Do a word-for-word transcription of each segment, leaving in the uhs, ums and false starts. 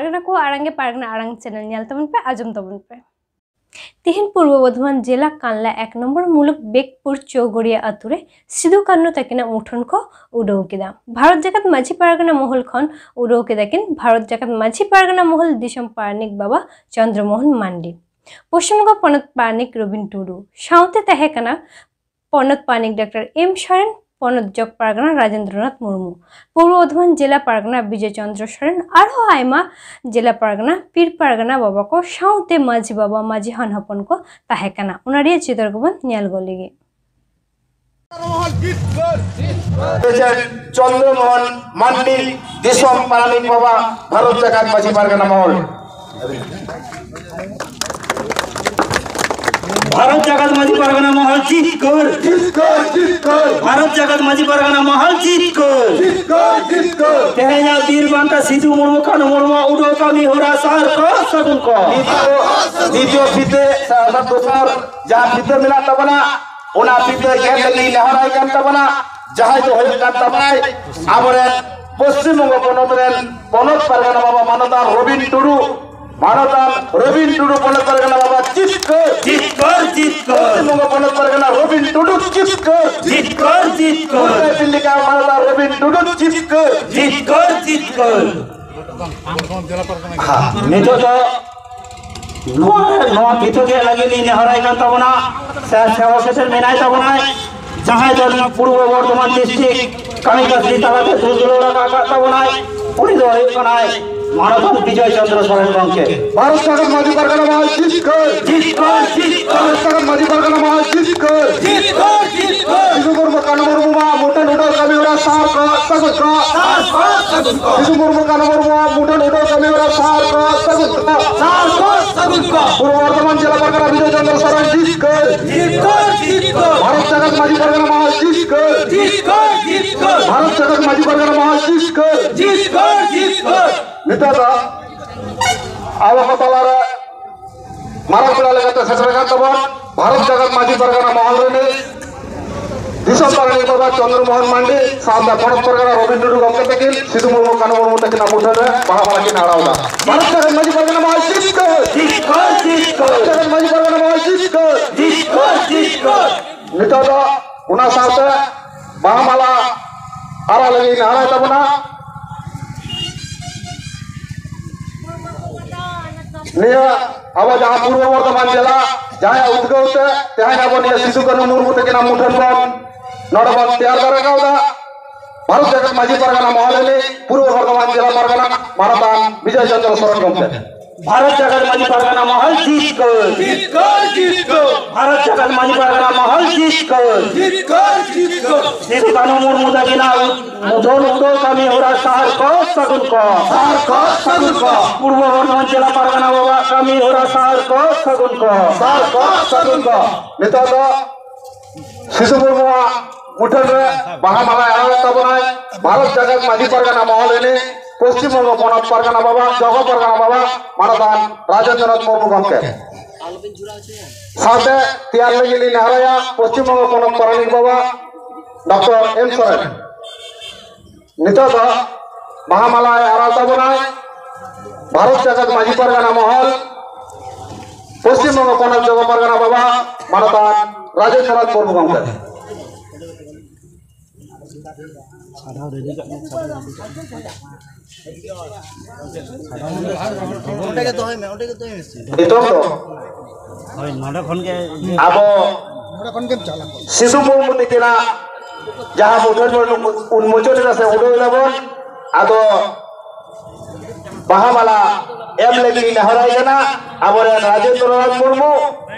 ᱯᱟᱨᱜᱟᱱᱟ ᱠᱚ ᱟᱲᱟᱝ ᱜᱮ ᱯᱟᱨᱜᱟᱱᱟ ᱟᱲᱟᱝ ᱪᱮᱱᱮᱞ ᱧᱮᱞ ᱛᱟᱵᱚᱱ ᱯᱮ, ᱟᱸᱡᱚᱢ ᱛᱟᱵᱚᱱ ᱯᱮ᱾ ᱛᱤᱦᱤᱧ ᱯᱩᱨᱵᱚ ᱵᱚᱨᱫᱷᱚᱢᱟᱱ ᱡᱮᱞᱟ ᱠᱟᱱᱞᱟ ᱮᱠ ᱱᱚᱢᱵᱚᱨ ᱢᱩᱞᱩᱠ ᱵᱮᱜᱽᱯᱩᱨ ᱪᱳᱜᱳᱲᱤᱭᱟ ᱟᱛᱳ ᱨᱮ ᱥᱤᱫᱩ ᱠᱟᱹᱱᱦᱩ ᱛᱟᱹᱠᱤᱱᱟᱜ ᱢᱩᱴᱷᱟᱹᱱ ᱠᱚ ᱩᱰᱟᱹᱣ ᱠᱮᱫᱟ᱾ ᱵᱷᱟᱨᱚᱛ ᱡᱟᱠᱟᱛ ᱢᱟᱹᱡᱷᱤ ᱯᱟᱨᱜᱟᱱᱟ ᱢᱚᱦᱚᱞ ᱠᱷᱚᱱ ᱩᱰᱟᱹᱣ ᱠᱮᱫᱟ ᱠᱤᱱ ᱵᱷᱟᱨᱚᱛ ᱡᱟᱠᱟᱛ ᱢᱟᱹᱡᱷᱤ ᱯᱟᱨᱜᱟᱱᱟ ᱢᱚᱦᱚᱞ ᱫᱤᱥᱚᱢ ᱯᱟᱨᱟᱱᱤᱠ ᱵᱟᱵᱟ ᱪᱚᱱᱫᱨᱚ ᱢᱳᱦᱚᱱ ᱢᱟᱱᱰᱤ, ᱯᱚᱥᱪᱤᱢ ᱵᱚᱝᱜᱚ ᱯᱚᱱᱚᱛ ᱯᱟᱨᱟᱱᱤᱠ ᱨᱚᱵᱤᱱ ᱴᱩᱰᱩ, ᱥᱟᱶᱛᱮ ᱛᱟᱦᱮᱸ ᱠᱟᱱᱟ ᱯᱚᱱᱚᱛ ᱯᱟᱨᱟᱱᱤᱠ ᱰᱟᱠᱛᱟᱨ ᱮᱢ ᱥᱚᱨᱮᱱ, ᱯᱚᱱᱚᱛ ᱡᱚᱜᱽ ᱯᱟᱨᱜᱟᱱᱟ ᱨᱟᱡᱮᱱᱫᱨᱚᱱᱟᱛᱷ ᱢᱩᱨᱢᱩ, ᱯᱩᱨᱵᱚ ᱵᱚᱨᱫᱷᱚᱢᱟᱱ ᱡᱮᱞᱟ ᱯᱟᱨᱜᱟᱱᱟ ᱵᱤᱡᱚᱭ ᱪᱚᱱᱫᱨᱚ ᱥᱚᱨᱮᱱ, ᱟᱨᱦᱚᱸ ᱟᱭᱢᱟ ᱡᱮᱞᱟ ᱯᱟᱨᱜᱟᱱᱟ, ᱯᱤᱨ ᱯᱟᱨᱜᱟᱱᱟ ᱵᱟᱵᱟ ᱠᱚ ᱥᱟᱶᱛᱮ ᱢᱟᱹᱡᱷᱤ ᱵᱟᱵᱟ, ᱢᱟᱹᱡᱷᱤ ᱦᱟᱱ ᱦᱚᱯᱚᱱ ᱠᱚ ᱛᱟᱦᱮᱸ ᱠᱟᱱᱟ᱾ ᱚᱱᱟ ᱨᱮᱭᱟᱜ ᱪᱤᱛᱟᱹᱨ ᱠᱚᱵᱚᱱ ᱧᱮᱞ ᱜᱚᱫ ᱞᱮᱜᱮ᱾ ᱪᱚᱱᱫᱨᱚ ᱢᱳᱦᱚᱱ ᱢᱟᱱᱰᱤ, ᱫᱤᱥᱚᱢ ᱯᱟᱨᱟᱱᱤᱠ ᱵᱟᱵᱟ, ᱵᱷᱟᱨᱚᱛ ᱡᱟᱠᱟᱛ ᱢᱟᱹᱡᱷᱤ ᱯᱟᱨᱜᱟᱱᱟ ᱢᱚᱦᱚᱞ᱾ ᱵᱷᱟᱨᱚᱛ ᱡᱟᱠᱟᱛ ᱢᱟᱹᱡᱷᱤ ᱯᱟᱨᱜᱟᱱᱟ ᱢᱚᱦᱚᱞ ᱡᱤᱛᱠᱟᱹᱨ᱾ ᱡᱤᱛᱠᱟᱹᱨ, ᱡᱤᱛᱠᱟᱹᱨ᱾ ᱵᱷᱟᱨᱚᱛ ᱡᱟᱠᱟᱛ ᱢᱟᱹᱡᱷᱤ ᱯᱟᱨᱜᱟᱱᱟ ᱢᱚᱦᱚᱞ ᱡᱤᱛᱠᱟᱹᱨ᱾ ᱡᱤᱛᱠᱟᱹᱨ, ᱡᱤᱛᱠᱟᱹᱨ᱾ ᱛᱮᱦᱮᱧᱟᱜ ᱵᱤᱨ ᱵᱟᱱᱴᱟ ᱥᱤᱫᱩ ᱢᱩᱨᱢᱩ, ᱠᱟᱹᱱᱦᱩ ᱢᱩᱨᱢᱩᱣᱟᱜ ᱩᱰᱟᱹᱣ ᱠᱟᱹᱢᱤ ᱦᱚᱨᱟ ᱥᱟᱨ ᱠᱚ ᱥᱟᱹᱜᱩᱱ ᱠᱚ᱾ ᱱᱤᱛᱚᱜ ᱫᱤᱛᱤᱭᱚ ᱯᱷᱤᱛᱟᱹ ᱥᱮ ᱚᱨᱛᱷᱟᱛ ᱫᱚᱥᱟᱨ ᱡᱟᱦᱟᱸ ᱯᱷᱤᱛᱟᱹ ᱢᱮᱱᱟᱜ ᱛᱟᱵᱚᱱᱟ, ᱚᱱᱟ ᱯᱷᱤᱛᱟᱹ ᱜᱮᱫ ᱞᱟᱹᱜᱤᱫ ᱱᱮᱦᱚᱨᱟᱭ ᱠᱟᱱ ᱛᱟᱵᱚᱱᱟ᱾ ᱡᱟᱦᱟᱸᱭ ᱫᱚ ᱦᱩᱭᱩᱜ ᱠᱟᱱ ᱛᱟᱵᱚᱱᱟᱭ ᱟᱵᱚᱨᱮᱱ ᱯᱚᱥᱪᱤᱢ ᱵᱚᱝᱜᱚ ᱯᱚᱱᱚᱛ ᱨᱮᱱ ᱯᱚᱱᱚᱛ ᱯᱟᱨᱜᱟᱱᱟ ᱵᱟᱵᱟ ᱢᱟᱱᱚᱛᱟᱱ ᱨᱚᱵᱤᱱ ᱴᱩᱰᱩ, ᱢᱟᱱᱚᱛᱟᱱ ᱨᱚᱵᱤᱱ ᱴᱩᱰᱩ ᱯᱚᱱᱚᱛ ᱯᱟᱨᱜᱟᱱᱟ ᱵᱟᱵᱟ ᱡᱤᱛᱠᱟᱹᱨ᱾ ᱡᱤᱛᱠᱟᱹᱨ, ᱡᱤᱛᱠᱟᱹᱨ᱾ ᱯᱚᱥᱪᱤᱢ ᱵᱚᱝᱜᱚ ᱯᱚᱱᱚᱛ ᱯᱟᱨᱜᱟᱱᱟ ᱨᱚᱵᱤᱱ ᱴᱩᱰᱩ ᱡᱤᱛᱠᱟᱹᱨ᱾ ᱡᱤᱛᱠᱟᱹᱨ, ᱡᱤᱛᱠᱟᱹᱨ᱾ ᱯᱩᱨᱵᱚ ᱯᱤᱞᱤᱠᱟ ᱢᱟᱱᱚᱛᱟᱱ ᱨᱚᱵᱤᱱ ᱴᱩᱰᱩ ᱡᱤᱛᱠᱟᱹᱨ᱾ ᱡᱤᱛᱠᱟᱹᱨ, ᱡᱤᱛᱠᱟᱹᱨ᱾ ᱦᱮᱸ, ᱱᱤᱛᱚᱜ ᱫᱚ ᱱᱚᱣᱟ, ᱱᱚᱣᱟ ᱵᱷᱤᱛᱟᱹ ᱜᱮᱫ ᱞᱟᱹᱜᱤᱫ ᱞᱤᱧ ᱱᱮᱦᱚᱨᱟᱭ ᱠᱟᱱ ᱛᱟᱵᱚᱱᱟ, ᱥᱮ ᱥᱮᱵᱟ ᱥᱮᱴᱮᱨ ᱢᱮᱱᱟᱭ ᱛᱟᱵᱚᱱᱟᱭ, ᱡᱟᱦᱟᱸᱭ ᱫᱚ ᱱᱚᱣᱟ ᱯᱩᱨᱵᱚ ᱵᱚᱨᱫᱷᱚᱢᱟᱱ ᱰᱤᱥᱴᱨᱤᱠᱴ ᱠᱟᱹᱢᱤ ᱠᱟᱹᱥᱱᱤ ᱛᱟᱞᱟᱛᱮ ᱫᱩᱞᱟᱹᱲ ᱟᱠᱟᱫ ᱛᱟᱵᱚᱱᱟᱭ, ᱩᱱᱤ ᱫᱚ ᱦᱩᱭᱩᱜ ᱠᱟᱱᱟᱭ ᱢᱟᱱᱚᱛᱟᱱ ᱵᱤᱡᱚᱭ ᱪᱚᱱᱫᱨᱚ ᱥᱚᱨᱮᱱ ᱜᱚᱢᱠᱮ᱾ ᱵᱷᱟᱨᱚᱛ ᱡᱟᱠᱟᱛ ᱢᱟᱹᱡᱷᱤ ᱯᱟᱨᱜᱟᱱᱟ ᱢᱚᱦᱚᱞ ᱡᱤᱛᱠᱟᱹᱨ᱾ ᱡᱤᱛᱠᱟᱹᱨ, ᱡᱤᱛᱠᱟᱹᱨ᱾ ᱵᱷᱟᱨᱚᱛ ᱡᱟᱠᱟᱛ ᱢᱟᱹᱡᱷᱤ ᱯᱟᱨᱜᱟᱱᱟ ᱢᱚᱦᱚᱞ ᱡᱤᱛᱠᱟᱹᱨ᱾ ᱡᱤᱛᱠᱟᱹᱨ, ᱡᱤᱛᱠᱟᱹᱨ᱾ ᱥᱤᱫᱩ ᱢᱩᱨᱢᱩ ᱠᱟᱹᱱᱦᱩ ᱢᱩᱨᱢᱩᱣᱟᱜ ᱢᱩᱴᱷᱟᱹᱱ ᱩᱰᱟᱹᱣ ᱠᱟᱹᱢᱤ ᱦᱚᱨᱟ ᱥᱟᱨ ᱠᱚ ᱥᱟᱹᱜᱩᱱ ᱠᱚ᱾ ᱥᱟᱨ ᱠᱚ ᱥᱟᱹᱜᱩᱱ ᱠᱚ᱾ ᱥᱤᱫᱩ ᱢᱩᱨᱢᱩ ᱠᱟᱹᱱᱦᱩ ᱢᱩᱨᱢᱩᱣᱟᱜ ᱢᱩᱴᱷᱟᱹᱱ ᱩᱰᱟᱹᱣ ᱠᱟᱹᱢᱤ ᱦᱚᱨᱟ ᱥᱟᱨ ᱠᱚ ᱥᱟᱹᱜᱩᱱ ᱠᱚ᱾ ᱥᱟᱨ ᱠᱚ ᱥᱟᱹᱜᱩᱱ ᱠᱚ᱾ ᱯᱩᱨᱵᱚ ᱵᱚᱨᱫᱷᱚᱢᱟᱱ ᱡᱮᱞᱟ ᱯᱟᱨᱜᱟᱱᱟ ᱵᱤᱡᱚᱭ ᱪᱚᱱᱫᱨᱚ ᱥᱚᱨᱮᱱ ᱡᱤᱛᱠᱟᱹᱨ᱾ ᱡᱤᱛᱠᱟᱹᱨ, ᱡᱤᱛᱠᱟᱹᱨ᱾ ᱵᱷᱟᱨᱚᱛ ᱡᱟᱠᱟᱛ ᱢᱟᱹᱡᱷᱤ ᱯᱟᱨᱜᱟᱱᱟ ᱢᱚᱦᱚᱞ ᱡᱤᱛᱠᱟᱹᱨ᱾ ᱡᱤᱛᱠᱟᱹᱨ, ᱡᱤᱛᱠᱟᱹᱨ᱾ ᱵᱷᱟᱨᱚᱛ ᱡᱟᱠᱟᱛ ᱢᱟᱹᱡᱷᱤ ᱯᱟᱨᱜᱟᱱᱟ ᱢᱚᱦᱚᱞ ᱡᱤᱛᱠᱟᱹᱨ᱾ ᱡᱤᱛᱠᱟᱹᱨ, ᱡᱤᱛᱠᱟᱹᱨ᱾ ᱱᱤᱛᱚᱜ ᱫᱚ ᱟᱵᱚ ᱠᱚ ᱛᱟᱞᱟᱨᱮ ᱢᱟᱨᱟᱝ ᱯᱮᱲᱟ ᱞᱮᱠᱟᱛᱮ ᱥᱮᱴᱮᱨ ᱟᱠᱟᱱ ᱛᱟᱵᱚᱱ ᱵᱷᱟᱨᱚᱛ ᱡᱟᱠᱟᱛ ᱢᱟᱹᱡᱷᱤ ᱯᱟᱨᱜᱟᱱᱟ ᱢᱚᱦᱚᱞ ᱨᱤᱱᱤᱡ ᱫᱤᱥᱚᱢ ᱯᱟᱨᱟᱱᱤᱠ ᱵᱟᱵᱟ ᱪᱚᱱᱫᱨᱚ ᱢᱳᱦᱚᱱ ᱢᱟᱱᱰᱤ ᱥᱟᱶᱛᱮ ᱯᱚᱱᱚᱛ ᱯᱟᱨᱜᱟᱱᱟ ᱨᱚᱵᱤᱱᱫᱨᱚ ᱴᱩᱰᱩ ᱜᱚᱢᱠᱮ ᱛᱟᱹᱠᱤᱱ ᱥᱤᱫᱩ ᱢᱩᱨᱢᱩ ᱠᱟᱹᱱᱦᱩ ᱢᱩᱨᱢᱩ ᱛᱟᱹᱠᱤᱱᱟᱜ ᱢᱩᱴᱷᱟᱹᱱ ᱨᱮ ᱵᱟᱦᱟ ᱢᱟᱞᱟ ᱠᱤᱱ ᱟᱲᱟᱣ ᱮᱫᱟ᱾ ᱵᱷᱟᱨᱚᱛ ᱡᱟᱠᱟᱛ ᱢᱟᱹᱡᱷᱤ ᱯᱟᱨᱜᱟᱱᱟ ᱢᱚᱦᱚᱞ ᱡᱤᱛᱠᱟᱹᱨ! ᱡᱤᱛᱠᱟᱹᱨ, ᱡᱤᱛᱠᱟᱹᱨ! ᱵᱷᱟᱨᱚᱛ ᱡᱟᱠᱟᱛ ᱢᱟᱹᱡᱷᱤ ᱯᱟᱨᱜᱟᱱᱟ ᱢᱚᱦᱚᱞ ᱡᱤᱛᱠᱟᱹᱨ! ᱡᱤᱛᱠᱟᱹᱨ, ᱡᱤᱛᱠᱟᱹᱨ! ᱱᱤᱛᱚᱜ ᱫᱚ ᱚᱱᱟ ᱥᱟᱶᱛᱮ ᱵᱟᱦᱟ ᱢᱟᱞᱟ ᱟᱨᱟᱣ ᱞᱟᱹᱜᱤᱫ ᱱᱮᱦᱚᱨᱟᱭ ᱛᱟᱵᱚᱱᱟ᱾ ᱱᱤᱭᱟᱹ ᱟᱵᱚ ᱡᱟᱦᱟᱸ ᱯᱩᱨᱵᱚ ᱵᱚᱨᱫᱷᱚᱢᱟᱱ ᱡᱮᱞᱟ, ᱡᱟᱦᱟᱸᱭᱟᱜ ᱩᱫᱽᱜᱟᱹᱣ ᱛᱮ ᱛᱮᱦᱮᱧ ᱟᱵᱚ ᱱᱤᱭᱟᱹ ᱥᱤᱫᱩ ᱠᱟᱹᱱᱦᱩ ᱢᱩᱨᱢᱩ ᱛᱟᱹᱠᱤᱱᱟᱜ ᱢᱩᱴᱷᱟᱹᱱ ᱵᱚᱱ ᱱᱚᱰᱮ ᱵᱚᱱ ᱛᱮᱭᱟᱨ ᱫᱟᱲᱮ ᱠᱟᱣᱫᱟ᱾ ᱵᱷᱟᱨᱚᱛ ᱡᱟᱠᱟᱛ ᱢᱟᱹᱡᱷᱤ ᱯᱟᱨᱜᱟᱱᱟ ᱢᱚᱦᱚᱞ ᱨᱤᱱᱤᱡ ᱯᱩᱨᱵᱚ ᱵᱚᱨᱫᱷᱚᱢᱟᱱ ᱡᱮᱞᱟ ᱯᱟᱨᱜᱟᱱᱟ ᱢᱟᱱᱚᱛᱟᱱ ᱵᱤᱡᱚᱭ ᱪᱚᱱᱫᱨᱚ ᱥᱚᱨᱮᱱ ᱜᱚᱢᱠᱮ᱾ ᱵᱷᱟᱨᱚᱛ ᱡᱟᱠᱟᱛ ᱢᱟᱹᱡᱷᱤ ᱯᱟᱨᱜᱟᱱᱟ ᱢᱚᱦᱚᱞ ᱡᱤᱛᱠᱟᱹᱨ! ᱡᱤᱛᱠᱟᱹᱨ, ᱡᱤᱛᱠᱟᱹᱨ! ᱵᱷᱟᱨᱚᱛ ᱡᱟᱠᱟᱛ ᱢᱟᱹᱡᱷᱤ ᱯᱟᱨᱜᱟᱱᱟ ᱢᱚᱦᱚᱞ ᱡᱤᱛᱠᱟᱹᱨ! ᱡᱤᱛᱠᱟᱹᱨ, ᱡᱤᱛᱠᱟᱹᱨ! ᱥᱤᱫᱩ ᱠᱟᱹᱱᱦᱩ ᱢᱩᱨᱢᱩ ᱛᱟᱹᱠᱤᱱᱟᱜ ᱢᱩᱴᱷᱟᱹᱱ ᱩᱰᱟᱹᱣ ᱠᱟᱹᱢᱤ ᱦᱚᱨᱟ ᱥᱟᱦᱟᱨ ᱠᱚ ᱥᱟᱹᱜᱩᱱ ᱠᱚ! ᱥᱟᱦᱟᱨ ᱠᱚ ᱥᱟᱹᱜᱩᱱ ᱠᱚ! ᱯᱩᱨᱵᱚ ᱵᱚᱨᱫᱷᱚᱢᱟᱱ ᱡᱮᱞᱟ ᱯᱟᱨᱜᱟᱱᱟ ᱵᱟᱵᱟ ᱠᱟᱹᱢᱤ ᱦᱚᱨᱟ ᱥᱟᱦᱟᱨ ᱠᱚ ᱥᱟᱹᱜᱩᱱ ᱠᱚ! ᱥᱟᱦᱟᱨ ᱠᱚ ᱥᱟᱹᱜᱩᱱ ᱠᱚ! ᱱᱤᱛᱚᱜ ᱫᱚ ᱥᱤᱫᱩ ᱢᱩᱨᱢᱩᱣᱟᱜ ᱢᱩᱴᱷᱟᱹᱱ ᱨᱮ ᱵᱟᱦᱟ ᱢᱟᱞᱟᱭ ᱟᱲᱟᱣᱮᱫ ᱛᱟᱵᱚᱱᱟᱭ ᱵᱷᱟᱨᱚᱛ ᱡᱟᱠᱟᱛ ᱢᱟᱹᱡᱷᱤ ᱯᱟᱨᱜᱟᱱᱟ ᱢᱚᱦᱚᱞ ᱨᱤᱱᱤᱡ ᱯᱚᱥᱪᱤᱢ ᱵᱚᱝᱜᱚ ᱯᱚᱱᱚᱛ ᱯᱟᱨᱜᱟᱱᱟ ᱵᱟᱵᱟ, ᱡᱚᱜᱚ ᱯᱟᱨᱜᱟᱱᱟ ᱵᱟᱵᱟ, ᱢᱟᱱᱚᱛᱟᱱ ᱨᱟᱡᱮᱱᱫᱨᱚᱱᱟᱛᱷ ᱢᱩᱨᱢᱩ ᱜᱚᱢᱠᱮ᱾ ᱥᱟᱶᱛᱮ ᱛᱮᱭᱟᱨ ᱞᱟᱹᱜᱤᱫ ᱞᱤᱧ ᱱᱮᱦᱚᱨᱟᱭᱟ ᱯᱚᱥᱪᱤᱢ ᱵᱚᱝᱜᱚ ᱯᱚᱱᱚᱛ ᱯᱟᱨᱟᱱᱤᱠ ᱵᱟᱵᱟ ᱰᱚᱠᱴᱚᱨ ᱮᱢ ᱥᱚᱨᱮᱱ᱾ ᱱᱤᱛᱚᱜ ᱫᱚ ᱵᱟᱦᱟ ᱢᱟᱞᱟᱭ ᱟᱨᱟᱣ ᱛᱟᱵᱚᱱᱟᱭ ᱵᱷᱟᱨᱚᱛ ᱡᱟᱠᱟᱛ ᱢᱟᱹᱡᱷᱤ ᱯᱟᱨᱜᱟᱱᱟ ᱢᱚᱦᱚᱞ, ᱯᱚᱥᱪᱤᱢ ᱵᱚᱝᱜᱚ ᱯᱚᱱᱚᱛ ᱡᱚᱜᱚ ᱯᱟᱨᱜᱟᱱᱟ ᱵᱟᱵᱟ, ᱢᱟᱱᱚᱛᱟᱱ ᱨᱟᱡᱮᱱᱫᱨᱚᱱᱟᱛᱷ ᱢᱩᱨᱢᱩ ᱜᱚᱢᱠᱮ᱾ ᱚᱸᱰᱮ ᱜᱮ ᱫᱚᱦᱚᱭ ᱢᱮ, ᱚᱸᱰᱮ ᱜᱮ ᱫᱚᱦᱚᱭ ᱢᱮ᱾ ᱱᱤᱛᱚᱝ ᱫᱚ ᱦᱳᱭ, ᱱᱚᱰᱮ ᱠᱷᱚᱱ ᱜᱮ ᱟᱵᱚ ᱱᱚᱰᱮ ᱠᱷᱚᱱ ᱜᱮᱢ ᱪᱟᱞᱟᱜᱼᱟ᱾ ᱥᱤᱫᱩ ᱢᱩᱨᱢᱩ ᱛᱤᱠᱤᱱᱟᱜ ᱡᱟᱦᱟᱸ ᱢᱩᱴᱷᱟᱹᱱ ᱵᱚᱱ ᱩᱱᱢᱳᱪᱚᱱ ᱮᱫᱟ ᱥᱮ ᱩᱰᱟᱹᱣ ᱮᱫᱟ ᱵᱚᱱ, ᱟᱫᱚ ᱵᱟᱦᱟ ᱢᱟᱞᱟ ᱮᱢ ᱞᱟᱹᱜᱤᱫ ᱤᱧ ᱱᱮᱦᱚᱨᱟᱭ ᱠᱟᱱᱟ ᱟᱵᱚᱨᱮᱱ ᱨᱟᱡᱮᱱᱫᱨᱚᱱᱟᱛᱷ ᱢᱩᱨᱢᱩ,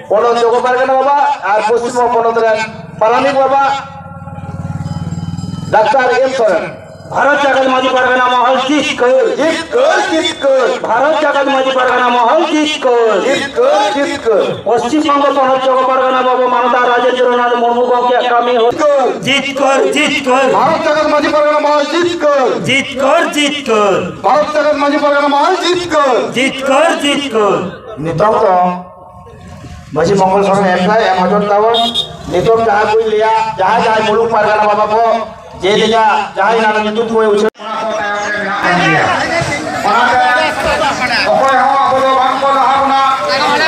ᱯᱚᱱᱚᱛ ᱡᱚᱜᱚ ᱯᱟᱨᱜᱟᱱᱟ ᱵᱟᱵᱟ ᱟᱨ ᱯᱚᱥᱪᱤᱢ ᱵᱚᱝᱜᱚ ᱯᱚᱱᱚᱛ ᱨᱮᱱ ᱯᱟᱨᱟᱱᱤᱠ ᱵᱟᱵᱟ, ᱰᱟᱠᱛᱟᱨ ᱮᱢ ᱥᱚᱨᱮᱱ᱾ ᱵᱷᱟᱨᱚᱛ ᱡᱟᱠᱟᱛ ᱢᱟᱹᱡᱷᱤ ᱯᱟᱨᱜᱟᱱᱟ ᱢᱚᱦᱚᱞ ᱡᱤᱛᱠᱟᱹᱨ! ᱡᱤᱛᱠᱟᱹᱨ, ᱡᱤᱛᱠᱟᱹᱨ! ᱵᱷᱟᱨᱚᱛ ᱡᱟᱠᱟᱛ ᱢᱟᱹᱡᱷᱤ ᱯᱟᱨᱜᱟᱱᱟ ᱢᱚᱦᱚᱞ ᱡᱤᱛᱠᱟᱹᱨ! ᱡᱤᱛᱠᱟᱹᱨ, ᱡᱤᱛᱠᱟᱹᱨ! ᱯᱚᱥᱪᱤᱢ ᱵᱚᱝᱜᱚ ᱯᱚᱱᱚᱛ ᱡᱚᱜᱚ ᱯᱟᱨᱜᱟᱱᱟ ᱵᱟᱵᱟ ᱢᱟᱱᱚᱛᱟᱱ ᱨᱟᱡᱮᱱᱫᱨᱚᱱᱟᱛᱷ ᱢᱩᱨᱢᱩ ᱜᱚᱢᱠᱮᱭᱟᱜ ᱠᱟᱹᱢᱤ ᱦᱚᱨᱟ᱾ ᱡᱤᱛᱠᱟᱹᱨ, ᱡᱤᱛᱠᱟᱹᱨ! ᱵᱷᱟᱨᱚᱛ ᱡᱟᱠᱟᱛ ᱢᱟᱹᱡᱷᱤ ᱯᱟᱨᱜᱟᱱᱟ ᱢᱚᱦᱚᱞ ᱡᱤᱛᱠᱟᱹᱨ! ᱡᱤᱛᱠᱟᱹᱨ, ᱡᱤᱛᱠᱟᱹᱨ! ᱵᱷᱟᱨᱚᱛ ᱡᱟᱠᱟᱛ ᱢᱟᱹᱡᱷᱤ ᱯᱟᱨᱜᱟᱱᱟ ᱢᱚᱦᱚᱞ ᱡᱤᱛᱠᱟᱹᱨ! ᱡᱤᱛᱠᱟᱹᱨ, ᱡᱤᱛᱠᱟᱹᱨ! ᱱᱤᱛᱚᱝ ᱫᱚ ᱢᱟᱹᱡᱷᱤ ᱢᱚᱝᱜᱚᱞ ᱥᱚᱨᱮᱱ ᱮᱠᱞᱟᱭ ᱮᱢ ᱦᱚᱪᱚ ᱛᱟᱵᱚᱱ᱾ ᱱᱤᱛᱚᱜ ᱡᱟᱦᱟᱸ ᱠᱚᱧ ᱞᱟᱹᱭᱟ, ᱡᱟᱦᱟᱸᱭ ᱡᱟᱦᱟᱸᱭ ᱢᱩᱞᱩᱠ ᱯᱟᱨᱜᱟᱱᱟ ᱵᱟᱵᱟ ᱠᱚ, ᱡᱮ ᱡᱮᱡᱟ ᱡᱟᱦᱟᱸᱭ ᱱᱟᱜ ᱧᱩᱛᱩᱢ ᱠᱚ ᱩᱪᱷᱟᱹᱱ ᱚᱱᱟ ᱠᱚ ᱛᱟᱭᱚᱢ ᱨᱮ ᱢᱮᱱᱟᱜ ᱵᱚᱱ ᱜᱮᱭᱟ᱾ ᱚᱱᱟᱛᱮ ᱚᱠᱚᱭ ᱦᱚᱸ ᱟᱵᱚ ᱫᱚ ᱵᱟᱝ ᱠᱚ ᱞᱟᱦᱟ ᱵᱚᱱᱟ,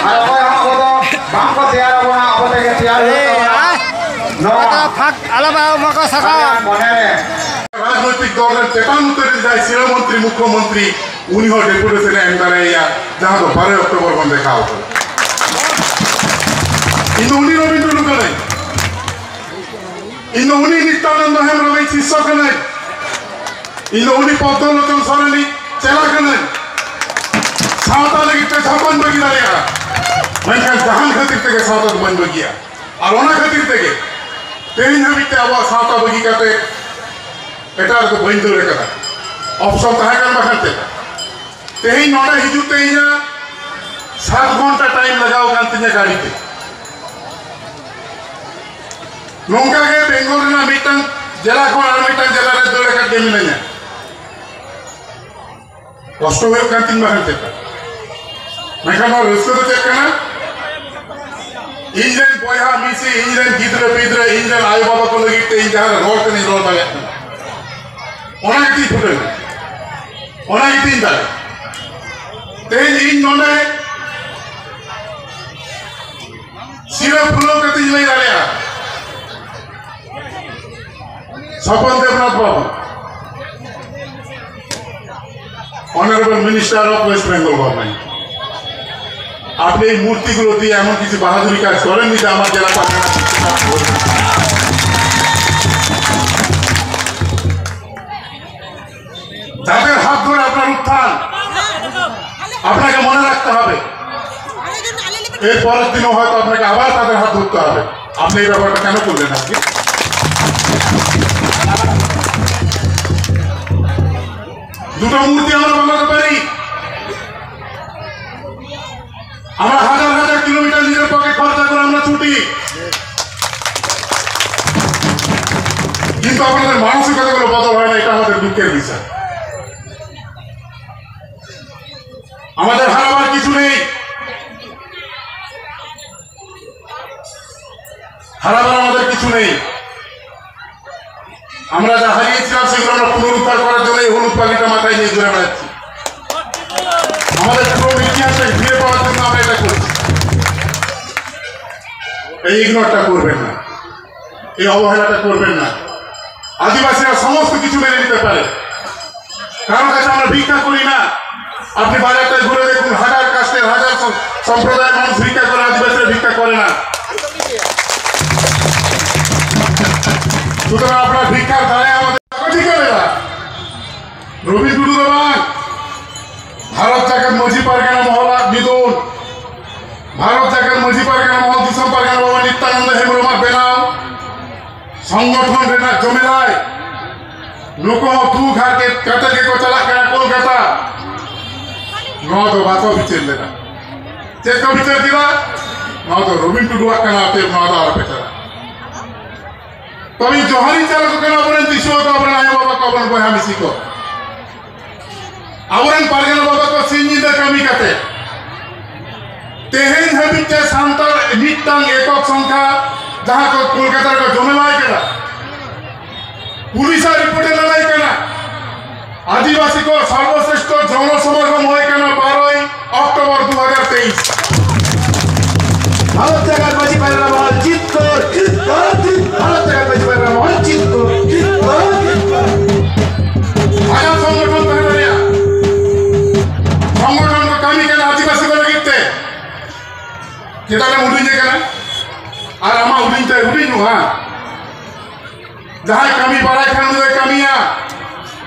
ᱟᱨ ᱚᱠᱚᱭ ᱦᱚᱸ ᱟᱵᱚ ᱫᱚ ᱵᱟᱝ ᱠᱚ ᱛᱮᱭᱟᱨ ᱵᱚᱱᱟ, ᱟᱵᱚ ᱛᱮᱜᱮ ᱛᱮᱭᱟᱨ ᱦᱩᱭᱩᱜ ᱛᱟᱵᱚᱱᱟ᱾ ᱱᱚᱣᱟ ᱯᱷᱟᱸᱠ ᱟᱞᱟᱫᱟ ᱢᱟᱠᱚ ᱥᱟᱠᱟᱢ᱾ ᱟᱞᱮᱭᱟᱜ ᱢᱚᱱᱮ ᱨᱮ ᱨᱟᱡᱽᱱᱳᱭᱛᱤᱠ ᱫᱚᱞ ᱨᱮᱱ ᱪᱮᱛᱟᱱ ᱩᱛᱟᱹᱨ ᱨᱮᱱ ᱡᱟᱦᱟᱸᱭ ᱥᱤᱨᱟᱹ ᱢᱚᱱᱛᱨᱤ, ᱢᱩᱠᱠᱷᱚ ᱢᱚᱱᱛᱨᱤ, ᱩᱱᱤ ᱦᱚᱸ ᱰᱮᱯᱩᱴᱮᱥᱚᱱ ᱮ ᱮᱢ ᱫᱟᱲᱮᱭᱟᱭᱟ, ᱡᱟᱦᱟᱸ ᱫᱚ ᱵᱟᱨᱚᱭ ᱚᱠᱴᱳᱵᱚᱨ ᱵᱚᱱ ᱫᱮᱠᱷᱟᱣ ᱠᱟᱱᱟ᱾ ᱤᱧ ᱫᱚ ᱩᱱᱤ ᱨᱚᱵᱤᱱᱫᱨᱚ ᱠᱟᱹᱱᱟᱹᱧ, ᱤᱧ ᱫᱚ ᱩᱱᱤ ᱱᱤᱛᱭᱟᱱᱚᱱᱫᱚ ᱦᱮᱢᱵᱨᱚᱢ ᱤᱧ ᱥᱤᱥᱥᱚ ᱠᱟᱹᱱᱟᱹᱧ, ᱤᱧ ᱫᱚ ᱩᱱᱤ ᱯᱚᱫᱽᱫᱚᱞᱳᱪᱚᱱ ᱥᱚᱨᱮᱱ ᱤᱧ ᱪᱮᱞᱟ ᱠᱟᱹᱱᱟᱹᱧ᱾ ᱥᱟᱶᱛᱟ ᱞᱟᱹᱜᱤᱫ ᱛᱮ ᱡᱟᱦᱟᱸ ᱵᱟᱹᱧ ᱵᱟᱹᱜᱤ ᱫᱟᱲᱮᱭᱟᱜᱼᱟ, ᱢᱮᱱᱠᱷᱟᱱ ᱡᱟᱦᱟᱱ ᱠᱷᱟᱹᱛᱤᱨ ᱛᱮᱜᱮ ᱥᱟᱶᱛᱟ ᱫᱚ ᱵᱟᱹᱧ ᱵᱟᱹᱜᱤᱭᱟ᱾ ᱟᱨ ᱚᱱᱟ ᱠᱷᱟᱹᱛᱤᱨ ᱛᱮᱜᱮ ᱛᱮᱦᱮᱧ ᱦᱟᱹᱵᱤᱡ ᱛᱮ ᱟᱵᱚᱣᱟᱜ ᱥᱟᱶᱛᱟ ᱵᱟᱹᱜᱤ ᱠᱟᱛᱮ ᱮᱴᱟᱜ ᱨᱮᱫᱚ ᱵᱟᱹᱧ ᱫᱟᱹᱲ ᱟᱠᱟᱫᱟ, ᱚᱯᱥᱚᱱ ᱛᱟᱦᱮᱸ ᱠᱟᱱ ᱵᱟᱠᱷᱟᱱ ᱛᱮ᱾ ᱛᱮᱦᱮᱧ ᱱᱚᱰᱮ ᱦᱤᱡᱩᱜ ᱛᱮ ᱤᱧᱟᱹᱜ ᱥᱟᱛ ᱜᱷᱚᱱᱴᱟ ᱴᱟᱭᱤᱢ ᱞᱟᱜᱟᱣ ᱠᱟᱱ ᱛᱤᱧᱟ ᱜᱟᱹᱰᱤ ᱛᱮ᱾ ᱱᱚᱝᱠᱟ ᱜᱮ ᱵᱮᱝᱜᱚᱞ ᱨᱮᱱᱟᱜ ᱢᱤᱫᱴᱟᱝ ᱡᱮᱞᱟ ᱠᱷᱚᱱ ᱟᱨ ᱢᱤᱫᱴᱟᱝ ᱡᱮᱞᱟ ᱨᱮ ᱫᱟᱹᱲ ᱟᱠᱟᱫ ᱜᱮ ᱢᱤᱱᱟᱹᱧᱟ᱾ ᱠᱚᱥᱴᱚ ᱦᱩᱭᱩᱜ ᱠᱟᱱ ᱛᱤᱧ ᱵᱟᱠᱷᱟᱱ ᱪᱮᱫ? ᱢᱮᱱᱠᱷᱟᱱ ᱱᱚᱣᱟ ᱨᱟᱹᱥᱠᱟᱹ ᱫᱚ ᱪᱮᱫ ᱠᱟᱱᱟ? ᱤᱧ ᱨᱮᱱ ᱵᱚᱭᱦᱟ ᱢᱤᱥᱤ, ᱤᱧ ᱨᱮᱱ ᱜᱤᱫᱽᱨᱟᱹ ᱯᱤᱫᱽᱨᱟᱹ, ᱤᱧ ᱨᱮᱱ ᱟᱭᱳ ᱵᱟᱵᱟ ᱠᱚ ᱞᱟᱹᱜᱤᱫ ᱛᱮ ᱤᱧ ᱡᱟᱦᱟᱸ ᱨᱚᱲ ᱠᱟᱹᱱᱟᱹᱧ ᱨᱚᱲ ᱫᱟᱲᱮᱭᱟᱜ ᱠᱟᱱᱟ, ᱚᱱᱟ ᱜᱮᱛᱤᱧ ᱯᱷᱩᱴᱟᱹᱞ, ᱚᱱᱟ ᱜᱮᱛᱤᱧ ᱫᱟᱲᱮ᱾ ᱛᱮᱦᱮᱧ ᱤᱧ ᱱᱚᱰᱮ ᱥᱤᱨᱟᱹ ᱯᱷᱩᱞᱟᱹᱣ ᱠᱟᱛᱮᱧ ᱞᱟᱹᱭ ᱫᱟᱲᱮᱭᱟᱜᱼᱟ, ᱥᱚᱯᱚᱱ ᱫᱮᱵᱽᱱᱟᱛᱷ ᱵᱟᱵᱩ, Honorable Minister of West Bengal Government, আপনি এই মূর্তিগুলো দিয়ে এমন কিছু বাহাদুরি কাজ করেননি যে আমার জেলা পাঠানোর তাদের হাত ধরে আপনার উত্থান আপনাকে মনে রাখতে হবে। এর পরের দিনও হয়তো আপনাকে আবার তাদের হাত ধরতে হবে। আপনি এই ব্যাপারটা কেন করলেন আজকে? দুটো মূর্তি আমরা বানাতে পারি। আমরা হাজার হাজার কিলোমিটার নিজের পকেট খরচা করে আমরা ছুটি, কিন্তু আপনাদের মানসিকতাগুলো বদল হয় না, এটা আমাদের দুঃখের বিষয়। আমাদের হারাবার কিছু নেই। হারাবার আমাদের কিছু নেই। আমরা যা হারিয়েছিলাম, সেগুলো আমরা পুনরুদ্ধার করার জন্য এই হলুদ পাগড়িটা মাথায় নিয়ে ঘুরে বেড়াচ্ছি। আমাদের পুরনো ইতিহাসটাকে ফিরে পাওয়ার জন্য আমরা এটা করছি। এই ইগনোরটা করবেন না, এই অবহেলাটা করবেন না। আদিবাসীরা সমস্ত কিছু মেনে নিতে পারে, কারোর কাছে আমরা ভিক্ষা করি না। আপনি বাজারটায় ঘুরে দেখুন, হাজার কাস্টের, হাজার সম-, সম্প্রদায়ের মানুষ ভিক্ষা করে, আদিবাসীরা ভিক্ষা করে না। সুতরাং আপনার ভিক্ষার ধারে আমাদের ঠিক হবে না। রবি টুডু ᱫᱚ ᱵᱟᱝ, ᱵᱷᱟᱨᱚᱛ ᱡᱟᱠᱟᱛ ᱢᱟᱹᱡᱷᱤ ᱯᱟᱨᱜᱟᱱᱟ ᱢᱚᱦᱚᱞᱟᱜ ᱢᱤᱫᱩᱱ, ᱵᱷᱟᱨᱚᱛ ᱡᱟᱠᱟᱛ ᱢᱟᱹᱡᱷᱤ ᱯᱟᱨᱜᱟᱱᱟ ᱢᱚᱦᱚᱞ ᱫᱤᱥᱚᱢ ᱯᱟᱨᱜᱟᱱᱟ ᱵᱟᱵᱟ ᱱᱤᱛᱭᱟᱱᱚᱱᱫᱚ ᱦᱮᱢᱵᱨᱚᱢᱟᱜ ᱵᱮᱱᱟᱣ ᱥᱚᱝᱜᱚᱴᱷᱚᱱ ᱨᱮᱱᱟᱜ ᱡᱚᱢᱮᱞᱟᱭ᱾ ᱱᱩᱠᱩ ᱦᱚᱸ ᱫᱩᱠ ᱦᱟᱨᱠᱮᱛ ᱠᱟᱛᱮ ᱜᱮᱠᱚ ᱪᱟᱞᱟᱜ ᱠᱟᱱᱟ ᱠᱳᱞᱠᱟᱛᱟ᱾ ᱱᱚᱣᱟ ᱫᱚ ᱵᱟᱠᱚ ᱵᱤᱪᱟᱹᱨ ᱞᱮᱫᱟ᱾ ᱪᱮᱫ ᱠᱚ ᱵᱤᱪᱟᱹᱨ ᱠᱮᱫᱟ? ᱱᱚᱣᱟ ᱫᱚ ᱨᱚᱵᱤᱱ ᱴᱩᱰᱩᱣᱟᱜ ᱠᱟᱱᱟ, ᱟᱯᱮ ᱱᱚᱣᱟ ᱫᱚ ᱟᱞᱚᱯᱮ ᱪᱟᱞᱟᱜᱼᱟ᱾ ᱛᱚᱵᱮ ᱡᱚᱦᱟᱨᱤᱧ ᱪᱟᱞ ᱟᱠᱚ ᱠᱟᱱᱟ ᱟᱵᱚᱨᱮᱱ ᱫᱤᱥᱩᱣᱟᱹ ᱠᱚ, ᱟᱵᱚᱨᱮᱱ ᱟᱭᱳ ᱵᱟᱵᱟ ᱠᱚ, ᱟᱵᱚᱨᱮᱱ ᱵᱚᱭᱦᱟ ᱢᱤᱥᱤ ᱠᱚ᱾ ᱟᱵᱚᱨᱮᱱ ᱯᱟᱨᱜᱟᱱᱟ ᱵᱟᱵᱟ ᱠᱚ ᱥᱤᱧ ᱧᱤᱫᱟᱹ ᱠᱟᱹᱢᱤ ᱠᱟᱛᱮ ᱛᱮᱦᱮᱧ ᱦᱟᱹᱵᱤᱡ ᱛᱮ ᱥᱟᱱᱛᱟᱲ ᱢᱤᱫᱴᱟᱝ ᱮᱠᱚᱠ ᱥᱚᱝᱠᱷᱟ ᱡᱟᱦᱟᱸ ᱠᱚ ᱠᱳᱞᱠᱟᱛᱟ ᱨᱮᱠᱚ ᱡᱚᱢᱮᱞᱟᱭ ᱠᱟᱫᱟ, ᱯᱩᱞᱤᱥᱟᱜ ᱨᱤᱯᱳᱨᱴ ᱮ ᱞᱟᱹᱲᱦᱟᱹᱭ ᱠᱟᱱᱟ᱾ ᱟᱹᱫᱤᱵᱟᱹᱥᱤ ᱠᱚ ᱥᱚᱨᱵᱚᱥᱨᱮᱥᱴᱷᱚ ᱡᱚᱱᱚ ᱥᱚᱢᱟᱜᱚᱢ ᱦᱩᱭ ᱠᱟᱱᱟ ᱵᱟᱨᱚᱭ ᱚᱠᱴᱳᱵᱚᱨ ᱫᱩ ᱦᱟᱡᱟᱨ ᱛᱮᱭᱤᱥ᱾ ᱵᱷᱟᱨᱚᱛ ᱡᱟᱠᱟᱛ ᱢᱟᱹᱡᱷᱤ ᱯᱟᱨᱜᱟᱱᱟ ᱢᱚᱦᱚᱞ ᱡᱤᱛᱠᱟᱹᱨ, ᱡᱤᱛᱠᱟᱹᱨ, ᱡᱤᱛᱠᱟᱹᱨ᱾ ᱵᱷᱟᱨᱚᱛ ᱡᱟᱠᱟᱛ ᱢᱟᱹᱡᱷᱤ ᱯᱟᱨᱜᱟᱱᱟ ᱢᱚᱦᱚᱞ ᱡᱤᱛᱠᱟᱹᱨ, ᱡᱤᱛᱠᱟᱹᱨ, ᱡᱤᱛᱠᱟᱹᱨ᱾ ᱟᱡᱟᱜ ᱥᱚᱝᱜᱚᱴᱷᱚᱱ ᱛᱟᱦᱮᱸ ᱫᱟᱲᱮᱭᱟᱜᱼᱟ᱾ ᱥᱚᱝᱜᱚᱴᱷᱚᱱ ᱠᱚ ᱠᱟᱹᱢᱤ ᱠᱟᱱᱟ ᱟᱹᱫᱤᱵᱟᱹᱥᱤ ᱠᱚ ᱞᱟᱹᱜᱤᱫ ᱛᱮ᱾ ᱪᱮᱫᱟᱜ ᱮᱢ ᱦᱩᱰᱤᱧ ᱮ ᱠᱟᱱᱟ? ᱟᱨ ᱟᱢᱟᱜ ᱦᱩᱰᱤᱧ ᱛᱮ ᱦᱩᱰᱤᱧᱚᱜᱼᱟ᱾ ᱡᱟᱦᱟᱸᱭ ᱠᱟᱹᱢᱤ ᱵᱟᱲᱟᱭ ᱠᱷᱟᱱ ᱩᱱᱤ ᱫᱚᱭ ᱠᱟᱹᱢᱤᱭᱟ,